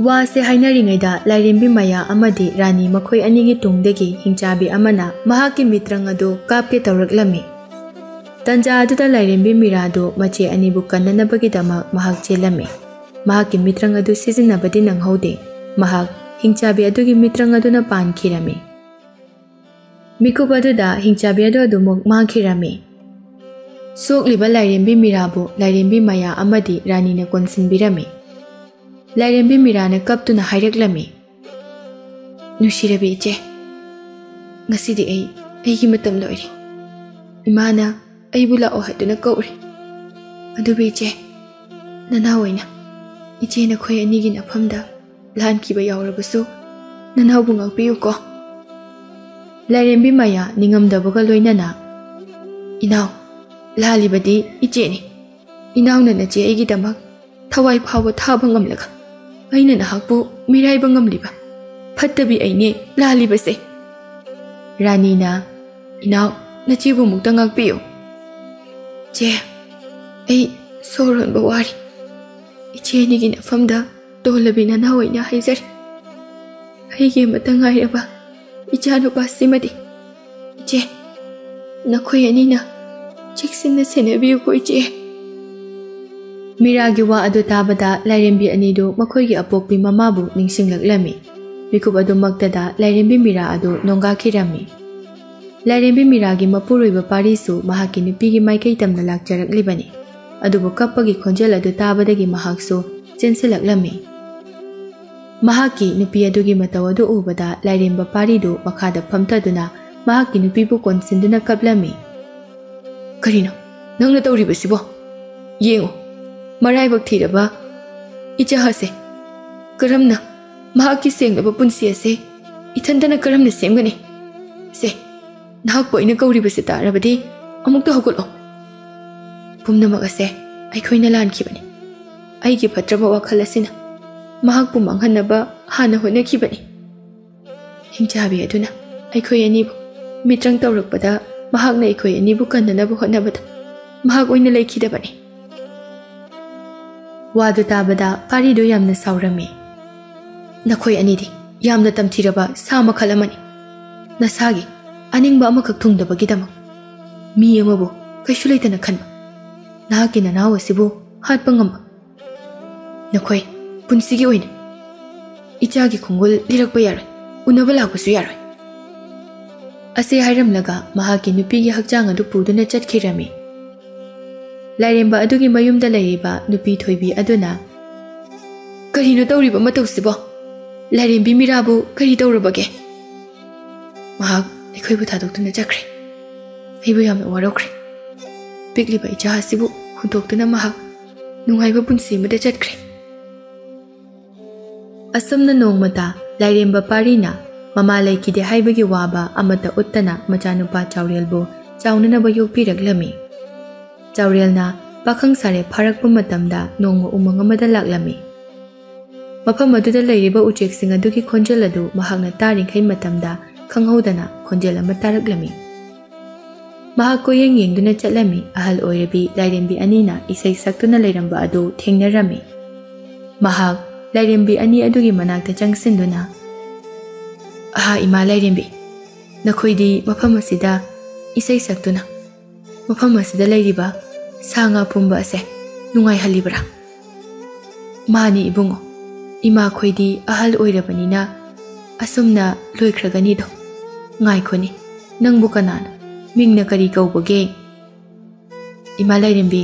ꯋꯥꯁꯦ ꯍꯥꯏꯅꯔꯤꯉꯩꯗ ꯂꯥꯏꯔꯦꯝꯕꯤ ꯃꯌꯥ ꯑꯃꯗꯤ ꯔꯥꯅꯤ ꯃꯈꯣꯏ ꯑꯅꯤꯒꯤ ꯇꯨꯡꯗꯒꯤ ꯍꯤꯡꯆꯥꯕꯤ ꯑꯃꯅ ꯃꯍꯥꯛꯀꯤ ꯃꯤꯇ꯭ꯔꯪ ꯑꯗꯨ ꯀꯥꯞꯀꯦ ꯇꯧꯔꯛꯂꯝꯃꯤ꯫ ꯇꯟꯖꯥ ꯑꯗꯨꯗ ꯂꯥꯏꯔꯦꯝꯕꯤ ꯃꯤꯔꯥꯗꯨ ꯃꯆꯦ ꯑꯅꯤꯕꯨ ꯀꯟꯅꯅꯕꯒꯤꯗꯃꯛ ꯃꯍꯥꯛ ꯆꯦꯜꯂꯝꯃꯤ꯫ ꯃꯍꯥꯛꯀꯤ ꯃꯤꯇ꯭ꯔꯪ ꯑꯗꯨ ꯁꯤꯖꯤꯟꯅꯕꯗꯤ ꯅꯪꯍꯧꯗꯦ꯫ ꯃꯍꯥꯛ ꯍꯤꯡꯆꯥꯕꯤ ꯑꯗꯨꯒꯤ ꯃꯤꯇ꯭ꯔꯪ ꯑꯗꯨꯅ ꯄꯥꯟꯈꯤꯔꯝꯃꯤ꯫ ꯃꯤꯀꯨꯞ ꯑꯗꯨꯗ ꯍꯤꯡꯆꯥꯕꯤ ꯑꯗꯨ ꯑꯗꯨꯃꯛ ꯃꯥꯡꯈꯤꯔꯝꯃꯤ꯫ ꯁꯣꯛꯂꯤꯕ ꯂꯥꯏꯔꯦꯝꯕꯤ ꯃꯤꯔꯥꯕꯨ ꯂꯥꯏꯔꯦꯝꯕꯤ ꯃꯌꯥ ꯑꯃꯗꯤ ꯔꯥꯅꯤꯅ ꯀꯣꯟꯁꯤꯟꯕꯤꯔꯝꯃꯤ꯫ ꯂꯥꯏꯔꯦꯝꯕꯤ ꯃꯤꯔꯥꯅ ꯀꯞꯇꯨꯅ ꯍꯥꯏꯔꯛꯂꯝꯃꯤ, "ꯅꯨꯡꯁꯤꯔꯕꯤ ꯏꯆꯦ, ꯉꯁꯤꯗꯤ ꯑꯩ ꯑꯩꯒꯤ ꯃꯇꯝ ꯂꯣꯏꯔꯦ꯫ ꯏꯃꯥꯅ ꯑꯩꯕꯨ ꯂꯥꯛꯑꯣ ꯍꯥꯏꯗꯨꯅ ꯀꯧꯔꯦ꯫ ꯑꯗꯨꯕꯨ ꯏꯆꯦ, ꯅꯅꯥꯎ ꯑꯣꯏꯅ ꯏꯆꯦ ꯅꯈꯣꯏ ꯑꯅꯤꯒꯤ ꯅꯐꯝꯗ ꯂꯥꯟꯈꯤꯕ ꯌꯥꯎꯔꯕꯁꯨ ꯅꯅꯥꯎꯕꯨ ꯉꯥꯛꯄꯤꯌꯨꯀꯣ꯫" ꯂꯥꯏꯔꯦꯝꯕꯤ ꯃꯌꯥ ꯅꯤꯡꯉꯝꯗꯕꯒ ꯂꯣꯏꯅꯅ, "ꯏꯅꯥꯎ, ꯂꯥꯜꯂꯤꯕꯗꯤ ꯏꯆꯦꯅꯤ꯫ ꯏꯅꯥꯎꯅ ꯅꯆꯦ ꯑꯩꯒꯤꯗꯃꯛ ꯊꯋꯥꯏ ꯐꯥꯎꯕ ꯊꯥꯕ ꯉꯝꯂꯒ ꯑꯩꯅ ꯅꯍꯥꯛꯄꯨ ꯃꯤꯔꯥꯏꯕ ꯉꯝꯂꯤꯕ ꯐꯠꯇꯕꯤ ꯑꯩꯅꯦ ꯂꯥꯜꯂꯤꯕꯁꯦ꯫" ꯔꯥꯅꯤꯅ, "ꯏꯅꯥꯎ, ꯅꯆꯦꯕꯨ ꯑꯃꯨꯛꯇ ꯉꯥꯛꯄꯤꯌꯨ꯫" "ꯆꯦ, ꯑꯩ ꯁꯣꯔ ꯍꯣꯟꯕ ꯋꯥꯔꯤ꯫ ꯏꯆꯦ ꯑꯅꯤꯒꯤ ꯅꯐꯝꯗ ꯇꯣꯜꯂꯕꯤ ꯅꯅꯥꯎ ꯑꯣꯏꯅ ꯍꯥꯏꯖꯔꯤ꯫ ꯑꯩꯒꯤ ꯑꯃꯠꯇ ꯉꯥꯏꯔꯕ ꯏꯆꯥꯅꯨꯄꯥꯁꯤꯃꯗꯤ ꯏꯆꯦ, ꯅꯈꯣꯏ ꯑꯅꯤꯅ ꯆꯦꯛꯁꯤꯟꯅ ꯁꯦꯟꯅꯕꯤꯌꯨꯀꯣ ꯏꯆꯦ꯫" ꯃꯤꯔꯥꯒꯤ ꯋꯥ ꯑꯗꯨ ꯇꯥꯕꯗ ꯂꯥꯏꯔꯦꯝꯕꯤ ꯑꯅꯤꯗꯨ ꯃꯈꯣꯏꯒꯤ ꯑꯄꯣꯛꯄꯤ ꯃꯃꯥꯕꯨ ꯅꯤꯡꯁꯤꯡꯂꯛꯂꯝꯃꯤ꯫ ꯃꯤꯀꯨꯞ ꯑꯗꯨꯃꯛꯇꯗ ꯂꯥꯏꯔꯦꯝꯕꯤ ꯃꯤꯔꯥ ꯑꯗꯨ ꯅꯣꯡꯒꯥꯈꯤꯔꯝꯃꯤ꯫ ꯂꯥꯏꯔꯦꯝꯕꯤ ꯃꯤꯔꯥꯒꯤ ꯃꯄꯨꯔꯣꯏꯕ ꯄꯥꯔꯤꯁꯨ ꯃꯍꯥꯛꯀꯤ ꯅꯨꯄꯤꯒꯤ ꯃꯥꯏꯀꯩ ꯇꯝꯅ ꯂꯥꯛꯆꯔꯛꯂꯤꯕꯅꯤ꯫ ꯑꯗꯨꯕꯨ ꯀꯞꯄꯒꯤ ꯈꯣꯟꯖꯦꯜ ꯑꯗꯨ ꯇꯥꯕꯗꯒꯤ ꯃꯍꯥꯛꯁꯨ ꯆꯦꯟꯁꯤꯜꯂꯛꯂꯝꯃꯤ꯫ ꯃꯍꯥꯛꯀꯤ ꯅꯨꯄꯤ ꯑꯗꯨꯒꯤ ꯃꯇꯧ ꯑꯗꯨ ꯎꯕꯗ ꯂꯥꯏꯔꯦꯝꯕ ꯄꯥꯔꯤꯗꯨ ꯃꯈꯥꯗ ꯐꯝꯊꯗꯨꯅ ꯃꯍꯥꯛꯀꯤ ꯅꯨꯄꯤꯕꯨ ꯀꯣꯟꯁꯤꯟꯗꯨꯅ ꯀꯞꯂꯝꯃꯤ꯫ "ꯀꯔꯤꯅꯣ ꯅꯪꯅ ꯇꯧꯔꯤꯕꯁꯤꯕꯣ? ꯌꯦꯡꯉꯨ, ꯃꯔꯥꯏꯕꯛ ꯊꯤꯔꯕ ꯏꯆꯥ ꯑꯁꯦ꯫ ꯀꯔꯝꯅ ꯃꯍꯥꯛꯀꯤ ꯁꯦꯡꯂꯕ ꯄꯨꯟꯁꯤ ꯑꯁꯦ ꯏꯊꯟꯇꯅ ꯀꯔꯝꯅ ꯁꯦꯝꯒꯅꯤ? ꯁꯦ, ꯅꯍꯥꯛꯄꯨ ꯑꯩꯅ ꯀꯧꯔꯤꯕꯁꯤ ꯇꯥꯔꯕꯗꯤ ꯑꯃꯨꯛꯇ ꯍꯧꯒꯠꯂꯣ꯫ ꯄꯨꯝꯅꯃꯛ ꯑꯁꯦ ꯑꯩꯈꯣꯏꯅ ꯂꯥꯟꯈꯤꯕꯅꯤ꯫ ꯑꯩꯒꯤ ꯐꯠꯇ꯭ꯔꯕ ꯋꯥꯈꯜ ꯑꯁꯤꯅ ꯃꯍꯥꯛꯄꯨ ꯃꯥꯡꯍꯟꯅꯕ ꯍꯥꯟꯅ ꯍꯣꯠꯅꯈꯤꯕꯅꯤ꯫ ꯍꯤꯡꯆꯥꯕꯤ ꯑꯗꯨꯅ ꯑꯩꯈꯣꯏ ꯑꯅꯤꯕꯨ ꯃꯤꯇ꯭ꯔꯪ ꯇꯧꯔꯛꯄꯗ ꯃꯍꯥꯛꯅ ꯑꯩꯈꯣꯏ ꯑꯅꯤꯕꯨ ꯀꯟꯅꯅꯕ ꯍꯣꯠꯅꯕꯗ ꯃꯍꯥꯛ ꯑꯣꯏꯅ ꯂꯩꯈꯤꯗꯕꯅꯤ꯫" ꯋꯥꯗꯨ ꯇꯥꯕꯗ ꯄꯥꯔꯤꯗꯨ ꯌꯥꯝꯅ ꯁꯥꯎꯔꯝꯃꯤ꯫ "ꯅꯈꯣꯏ ꯑꯅꯤꯗꯤ ꯌꯥꯝꯅ ꯇꯝꯊꯤꯔꯕ ꯁꯥ ꯃꯈꯜ ꯑꯃꯅꯤ꯫ ꯅꯁꯥꯒꯤ ꯑꯅꯤꯡꯕ ꯑꯃꯈꯛ ꯊꯨꯡꯗꯕꯒꯤꯗꯃꯛ ꯃꯤ ꯑꯃꯕꯨ ꯀꯩꯁꯨ ꯂꯩꯇꯅ ꯈꯟꯕ, ꯅꯍꯥꯛꯀꯤ ꯅꯅꯥꯎ ꯑꯁꯤꯕꯨ ꯍꯥꯠꯄ ꯉꯝꯕ꯫ ꯅꯈꯣꯏ ꯄꯨꯟꯁꯤꯒꯤ ꯑꯣꯏꯅ ꯏꯆꯥꯒꯤ ꯈꯣꯡꯒꯨꯜ ꯂꯤꯔꯛꯄ ꯌꯥꯔꯣꯏ, ꯎꯅꯕ ꯂꯥꯛꯄꯁꯨ ꯌꯥꯔꯣꯏ꯫" ꯑꯁꯤ ꯍꯥꯏꯔꯝꯂꯒ ꯃꯍꯥꯛꯀꯤ ꯅꯨꯄꯤꯒꯤ ꯍꯛꯆꯥꯡ ꯑꯗꯨ ꯄꯨꯗꯨꯅ ꯆꯠꯈꯤꯔꯝꯃꯤ꯫ ꯂꯥꯏꯔꯦꯝꯕ ꯑꯗꯨꯒꯤ ꯃꯌꯨꯝꯗ ꯂꯩꯔꯤꯕ ꯅꯨꯄꯤ ꯊꯣꯏꯕꯤ ꯑꯗꯨꯅ, "ꯀꯔꯤꯅꯣ ꯇꯧꯔꯤꯕ ꯃꯇꯧꯁꯤꯕꯣ? ꯂꯥꯏꯔꯦꯝꯕꯤ ꯃꯤꯔꯥꯕꯨ ꯀꯔꯤ ꯇꯧꯔꯕꯒꯦ? ꯃꯍꯥꯛ ꯑꯩꯈꯣꯏꯕꯨ ꯊꯥꯗꯣꯛꯇꯨꯅ ꯆꯠꯈ꯭ꯔꯦ꯫ ꯑꯩꯕꯨ ꯌꯥꯝꯅ ꯋꯥꯔꯧꯈ꯭ꯔꯦ꯫ ꯄꯤꯛꯂꯤꯕ ꯏꯆꯥ ꯑꯁꯤꯕꯨ ꯍꯨꯟꯗꯣꯛꯇꯨꯅ ꯃꯍꯥꯛ ꯅꯨꯡꯉꯥꯏꯕ ꯄꯨꯟꯁꯤ ꯑꯃꯗ ꯆꯠꯈ꯭ꯔꯦ꯫" ꯑꯁꯨꯝꯅ ꯅꯣꯡꯃꯇ ꯂꯥꯏꯔꯦꯝꯕ ꯄꯥꯔꯤꯅ ꯃꯃꯥ ꯂꯩꯈꯤꯗꯦ ꯍꯥꯏꯕꯒꯤ ꯋꯥꯕ ꯑꯃꯠꯇ ꯎꯠꯇꯅ ꯃꯆꯥꯅꯨꯄꯥ ꯆꯥꯎꯔꯦꯜꯕꯨ ꯆꯥꯎꯅꯅꯕ ꯌꯣꯛꯄꯤꯔꯛꯂꯝꯃꯤ꯫ ꯆꯥꯎꯔꯦꯜꯅ ꯄꯥꯈꯪ ꯁꯥꯔꯦ ꯐꯥꯔꯛꯄ ꯃꯇꯝꯗ ꯅꯣꯡꯃ ꯎꯃꯪ ꯑꯃꯗ ꯂꯥꯛꯂꯝꯃꯤ꯫ ꯃꯐꯝ ꯑꯗꯨꯗ ꯂꯩꯔꯤꯕ ꯎꯆꯦꯛꯁꯤꯡ ꯑꯗꯨꯒꯤ ꯈꯣꯟꯖꯦꯜ ꯑꯗꯨ ꯃꯍꯥꯛꯅ ꯇꯥꯔꯤꯉꯩ ꯃꯇꯝꯗ ꯈꯪꯍꯧꯗꯅ ꯈꯣꯟꯖꯦꯜ ꯑꯃ ꯇꯥꯔꯛꯂꯝꯃꯤ꯫ ꯃꯍꯥꯛ ꯀꯣꯏꯌꯦꯡ ꯌꯦꯡꯗꯨꯅ ꯆꯠꯂꯝꯃꯤ꯫ ꯑꯍꯜ ꯑꯣꯏꯔꯕꯤ ꯂꯥꯏꯔꯦꯝꯕꯤ ꯑꯅꯤꯅ ꯏꯁꯩ ꯁꯛꯇꯨꯅ ꯂꯩꯔꯝꯕ ꯑꯗꯨ ꯊꯦꯡꯅꯔꯝꯃꯤ꯫ ꯃꯍꯥꯛ ꯂꯥꯏꯔꯦꯝꯕꯤ ꯑꯅꯤ ꯑꯗꯨꯒꯤ ꯃꯅꯥꯛꯇ ꯆꯪꯁꯤꯟꯗꯨꯅ, "ꯑꯍꯥ, ꯏꯃꯥ ꯂꯥꯏꯔꯦꯝꯕꯤ, ꯅꯈꯣꯏꯗꯤ ꯃꯐꯝ ꯑꯁꯤꯗ ꯏꯁꯩ ꯁꯛꯇꯨꯅ ꯃꯐꯝ ꯑꯁꯤꯗ ꯂꯩꯔꯤꯕ ꯁꯥ ꯉꯥ ꯄꯨꯝꯕ ꯑꯁꯦ ꯅꯨꯡꯉꯥꯏꯍꯜꯂꯤꯕ꯭ꯔꯥ?" "ꯃꯥꯅꯤ ꯏꯕꯨꯡꯉꯣ, ꯏꯃꯥꯈꯣꯏꯗꯤ ꯑꯍꯜ ꯑꯣꯏꯔꯕꯅꯤꯅ ꯑꯁꯨꯝꯅ ꯂꯣꯏꯈ꯭ꯔꯒꯅꯤꯗꯣ꯫ ꯉꯥꯏꯈꯣꯅꯦ, ꯅꯪꯕꯨ ꯀꯅꯥꯅꯣ? ꯃꯤꯡꯅ ꯀꯔꯤ ꯀꯧꯕꯒꯦ?" "ꯏꯃꯥ ꯂꯥꯏꯔꯦꯝꯕꯤ,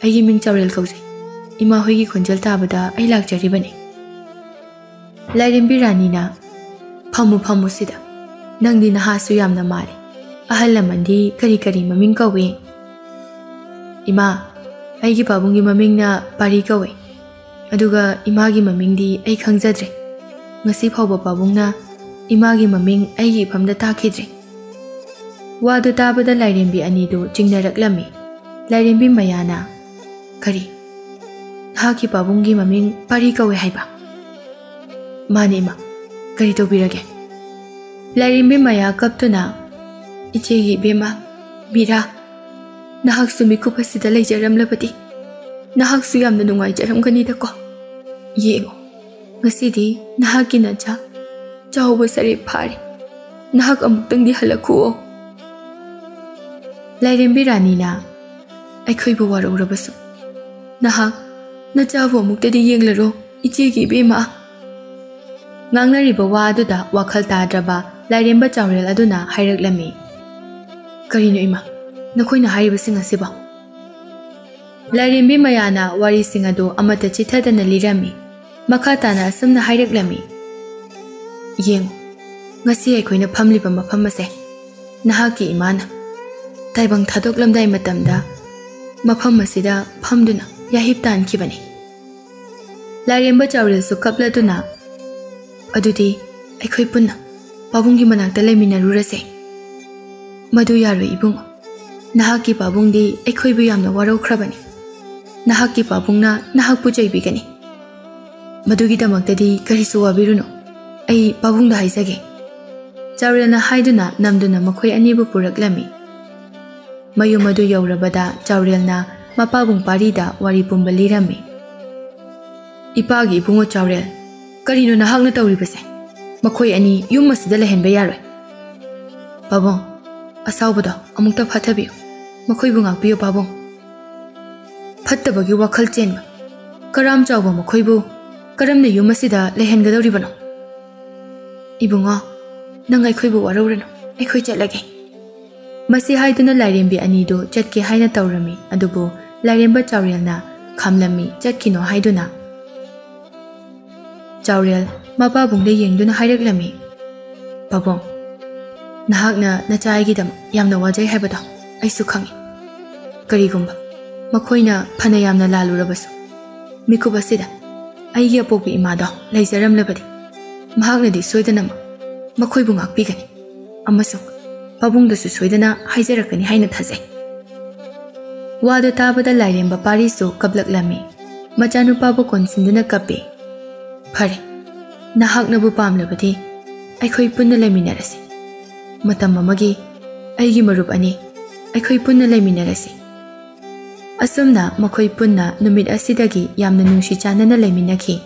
ꯑꯩꯒꯤ ꯃꯤꯡ ꯆꯥꯎꯔꯦꯜ ꯀꯧꯖꯩ꯫ ꯏꯃꯥ ꯍꯣꯏꯒꯤ ꯈꯣꯟꯖꯦꯜ ꯇꯥꯕꯗ ꯑꯩ ꯂꯥꯛꯆꯔꯤꯕꯅꯤ꯫" ꯂꯥꯏꯔꯦꯝꯕꯤ ꯔꯥꯅꯤꯅ, "ꯐꯝꯃꯨ, ꯐꯝꯃꯨ ꯁꯤꯗ꯫ ꯅꯪꯗꯤ ꯅꯍꯥꯁꯨ ꯌꯥꯝꯅ ꯃꯥꯜꯂꯤ꯫ ꯑꯍꯜ ꯂꯃꯟꯗꯤ ꯀꯔꯤ ꯀꯔꯤ ꯃꯃꯤꯡ ꯀꯧꯏ?" "ꯏꯃꯥ, ꯑꯩꯒꯤ ꯄꯥꯕꯨꯡꯒꯤ ꯃꯃꯤꯡꯅ ꯄꯥꯔꯤ ꯀꯧꯏ꯫ ꯑꯗꯨꯒ ꯏꯃꯥꯒꯤ ꯃꯃꯤꯡꯗꯤ ꯑꯩ ꯈꯪꯖꯗ꯭ꯔꯦ꯫ ꯉꯁꯤ ꯐꯥꯎꯕ ꯄꯥꯕꯨꯡꯅ ꯏꯃꯥꯒꯤ ꯃꯃꯤꯡ ꯑꯩꯒꯤ ꯏꯐꯝꯗ ꯇꯥꯛꯈꯤꯗ꯭ꯔꯤ꯫" ꯋꯥꯗꯨ ꯇꯥꯕꯗ ꯂꯥꯏꯔꯦꯝꯕꯤ ꯑꯅꯤꯗꯨ ꯆꯤꯡꯅꯔꯛꯂꯝꯃꯤ꯫ ꯂꯥꯏꯔꯦꯝꯕꯤ ꯃꯌꯥꯅ, "ꯀꯔꯤ? ꯅꯍꯥꯛꯀꯤ ꯄꯥꯕꯨꯡꯒꯤ ꯃꯃꯤꯡ ꯄꯥꯔꯤ ꯀꯧꯏ ꯍꯥꯏꯕ? ꯃꯥꯅꯦ ꯏꯃꯥ, ꯀꯔꯤ ꯇꯧꯕꯤꯔꯒꯦ?" ꯂꯥꯏꯔꯦꯝꯕꯤ ꯃꯌꯥ ꯀꯞꯇꯨꯅ, "ꯏꯆꯦꯒꯤ ꯏꯕꯦꯝꯃ, ꯃꯤꯔꯥ, ꯅꯍꯥꯛꯁꯨ ꯃꯤꯀꯨꯞ ꯑꯁꯤꯗ ꯂꯩꯖꯔꯝꯂꯕꯗꯤ ꯅꯍꯥꯛꯁꯨ ꯌꯥꯝꯅ ꯅꯨꯡꯉꯥꯏꯖꯔꯝꯒꯅꯤꯗꯀꯣ꯫ ꯌꯦꯡꯉꯨ, ꯉꯁꯤꯗꯤ ꯅꯍꯥꯛꯀꯤ ꯅꯆꯥ ꯆꯥꯎꯕ ꯁꯔꯦꯞ ꯐꯥꯔꯦ꯫ ꯅꯍꯥꯛ ꯑꯃꯨꯛꯇꯪꯗꯤ ꯍꯜꯂꯛꯈꯨꯑꯣ꯫" ꯂꯥꯏꯔꯦꯝꯕꯤ ꯔꯥꯅꯤꯅ, "ꯑꯩꯈꯣꯏꯕꯨ ꯋꯥꯔꯧꯔꯕꯁꯨ ꯅꯍꯥꯛ ꯅꯆꯥꯕꯨ ꯑꯃꯨꯛꯇꯗꯤ ꯌꯦꯡꯂꯔꯣ, ꯏꯆꯦꯒꯤ ꯏꯕꯦꯝꯃ꯫" ꯉꯥꯡꯅꯔꯤꯕ ꯋꯥ ꯑꯗꯨꯗ ꯋꯥꯈꯜ ꯇꯥꯗ꯭ꯔꯕ ꯂꯥꯏꯔꯦꯝꯕ ꯆꯥꯎꯔꯦꯜ ꯑꯗꯨꯅ ꯍꯥꯏꯔꯛꯂꯝꯃꯤ, "ꯀꯔꯤꯅꯣ ꯏꯃꯥ, ꯅꯈꯣꯏꯅ ꯍꯥꯏꯔꯤꯕꯁꯤꯡ ꯑꯁꯤꯕꯣ?" ꯂꯥꯏꯔꯦꯝꯕꯤ ꯃꯌꯥꯅ ꯋꯥꯔꯤꯁꯤꯡ ꯑꯗꯨ ꯑꯃꯠꯇ ꯆꯤꯠꯊꯗꯅ ꯂꯤꯔꯝꯃꯤ꯫ ꯃꯈꯥ ꯇꯥꯅ ꯑꯁꯨꯝꯅ ꯍꯥꯏꯔꯛꯂꯝꯃꯤ, "ꯌꯦꯡꯉꯨ, ꯉꯁꯤ ꯑꯩꯈꯣꯏꯅ ꯐꯝꯂꯤꯕ ꯃꯐꯝ ꯑꯁꯦ ꯅꯍꯥꯛꯀꯤ ꯏꯃꯥꯅ ꯇꯥꯏꯕꯪ ꯊꯥꯗꯣꯛꯂꯝꯗꯥꯏ ꯃꯇꯝꯗ ꯃꯐꯝ ꯑꯁꯤꯗ ꯐꯝꯗꯨꯅ ꯌꯥꯍꯤꯞ ꯇꯥꯟꯈꯤꯕꯅꯤ꯫" ꯂꯥꯏꯔꯦꯝꯕ ꯆꯥꯎꯔꯦꯜꯁꯨ ꯀꯞꯂꯗꯨꯅ, "ꯑꯗꯨꯗꯤ ꯑꯩꯈꯣꯏ ꯄꯨꯟꯅ ꯄꯥꯕꯨꯡꯒꯤ ꯃꯅꯥꯛꯇ ꯂꯩꯃꯤꯟꯅꯔꯨꯔꯁꯦ꯫" "ꯃꯗꯨ ꯌꯥꯔꯣꯏ ꯏꯕꯨꯡꯉꯣ꯫ ꯅꯍꯥꯛꯀꯤ ꯄꯥꯕꯨꯡꯗꯤ ꯑꯩꯈꯣꯏꯕꯨ ꯌꯥꯝꯅ ꯋꯥꯔꯧꯈ꯭ꯔꯕꯅꯤ꯫ ꯅꯍꯥꯛꯀꯤ ꯄꯥꯕꯨꯡꯅ ꯅꯍꯥꯛꯄꯨ ꯆꯩꯕꯤꯒꯅꯤ꯫ ꯃꯗꯨꯒꯤꯗꯃꯛꯇꯗꯤ ꯀꯔꯤꯁꯨ ꯋꯥꯕꯤꯔꯨꯅꯨ꯫ ꯑꯩ ꯄꯥꯕꯨꯡꯗ ꯍꯥꯏꯖꯒꯦ꯫" ꯆꯥꯎꯔꯦꯜꯅ ꯍꯥꯏꯗꯨꯅ ꯅꯝꯗꯨꯅ ꯃꯈꯣꯏ ꯑꯅꯤꯕꯨ ꯄꯨꯔꯛꯂꯝꯃꯤ꯫ ꯃꯌꯨꯝ ꯑꯗꯨ ꯌꯧꯔꯕꯗ ꯆꯥꯎꯔꯦꯜꯅ ꯃꯄꯥꯕꯨꯡ ꯄꯥꯔꯤꯗ ꯋꯥꯔꯤ ꯄꯨꯝꯕ ꯂꯤꯔꯝꯃꯤ꯫ "ꯏꯄꯥꯒꯤ ꯏꯕꯨꯡꯉꯣ ꯆꯥꯎꯔꯦꯜ, ꯀꯔꯤꯅꯣ ꯅꯍꯥꯛꯅ ꯇꯧꯔꯤꯕꯁꯦ? ꯃꯈꯣꯏ ꯑꯅꯤ ꯌꯨꯝ ꯑꯁꯤꯗ ꯂꯩꯍꯟꯕ ꯌꯥꯔꯣꯏ꯫ ꯄꯥꯕꯨꯡ, ꯑꯁꯥꯎꯕꯗꯣ ꯑꯃꯨꯛꯇ ꯐꯥꯊꯕꯤꯌꯨ꯫ ꯃꯈꯣꯏꯕꯨ ꯉꯥꯛꯄꯤꯌꯨ ꯄꯥꯕꯨꯡ꯫" "ꯐꯠꯇꯕꯒꯤ ꯋꯥꯈꯜ ꯆꯦꯟꯕ ꯀꯔꯥꯝ ꯆꯥꯎꯕ ꯃꯈꯣꯏꯕꯨ ꯀꯔꯝꯅ ꯌꯨꯝ ꯑꯁꯤꯗ ꯂꯩꯍꯟꯒꯗꯧꯔꯤꯕꯅꯣ? ꯏꯕꯨꯡꯉꯣ, ꯅꯪ ꯑꯩꯈꯣꯏꯕꯨ ꯋꯥꯔꯧꯔꯅꯨ, ꯑꯩꯈꯣꯏ ꯆꯠꯂꯒꯦ꯫" ꯃꯁꯤ ꯍꯥꯏꯗꯨꯅ ꯂꯥꯏꯔꯦꯝꯕꯤ ꯑꯅꯤꯗꯨ ꯆꯠꯀꯦ ꯍꯥꯏꯅ ꯇꯧꯔꯝꯃꯤ, ꯑꯗꯨꯕꯨ ꯂꯥꯏꯔꯦꯝꯕ ꯆꯥꯎꯔꯦꯜꯅ ꯈꯥꯝꯂꯝꯃꯤ, ꯆꯠꯈꯤꯅꯣ ꯍꯥꯏꯗꯨꯅ꯫ ꯆꯥꯎꯔꯦꯜ, ꯃꯄꯥꯕꯨꯡꯗ ꯌꯦꯡꯗꯨꯅ ꯍꯥꯏꯔꯛꯂꯝꯃꯤ, "ꯄꯥꯕꯨꯡ, ꯅꯍꯥꯛꯅ ꯅꯆꯥ ꯑꯩꯒꯤꯗꯃꯛ ꯌꯥꯝꯅ ꯋꯥꯖꯩ ꯍꯥꯏꯕꯗꯣ ꯑꯩꯁꯨ ꯈꯪꯏ꯫ ꯀꯔꯤꯒꯨꯝꯕ ꯃꯈꯣꯏꯅ ꯐꯅ ꯌꯥꯝꯅ ꯂꯥꯜꯂꯨꯔꯕꯁꯨ, ꯃꯤꯀꯨꯞ ꯑꯁꯤꯗ ꯑꯩꯒꯤ ꯑꯄꯣꯛꯄ ꯏꯃꯥꯗꯣ ꯂꯩꯖꯔꯝꯂꯕꯗꯤ, ꯃꯍꯥꯛꯅꯗꯤ ꯁꯣꯏꯗꯅꯃꯛ ꯃꯈꯣꯏꯕꯨ ꯉꯥꯛꯄꯤꯒꯅꯤ ꯑꯃꯁꯨꯡ ꯄꯥꯕꯨꯡꯗꯁꯨ ꯁꯣꯏꯗꯅ ꯍꯥꯏꯖꯔꯛꯀꯅꯤ ꯍꯥꯏꯅ ꯊꯥꯖꯩ"꯫ ꯋꯥꯗꯨ ꯇꯥꯕꯗ ꯂꯥꯏꯔꯦꯝꯕ ꯄꯥꯔꯤꯁꯨ ꯀꯞꯂꯛꯂꯝꯃꯤ꯫ ꯃꯆꯥꯅꯨꯄꯥꯕꯨ ꯀꯣꯟꯁꯤꯟꯗꯨꯅ ꯀꯞꯄꯤ꯫ "ꯐꯔꯦ, ꯅꯍꯥꯛꯅꯕꯨ ꯄꯥꯝꯂꯕꯗꯤ ꯑꯩꯈꯣꯏ ꯄꯨꯟꯅ ꯂꯩꯃꯤꯟꯅꯔꯁꯤ꯫ ꯃꯇꯝ ꯑꯃꯒꯤ ꯑꯩꯒꯤ ꯃꯔꯨꯞ ꯑꯅꯤ, ꯑꯩꯈꯣꯏ ꯄꯨꯟꯅ ꯂꯩꯃꯤꯟꯅꯔꯁꯤ"꯫ ꯑꯁꯨꯝꯅ ꯃꯈꯣꯏ ꯄꯨꯟꯅ ꯅꯨꯃꯤꯠ ꯑꯁꯤꯗꯒꯤ ꯌꯥꯝꯅ ꯅꯨꯡꯁꯤ ꯆꯥꯟꯅꯅ ꯂꯩꯃꯤꯟꯅꯈꯤ꯫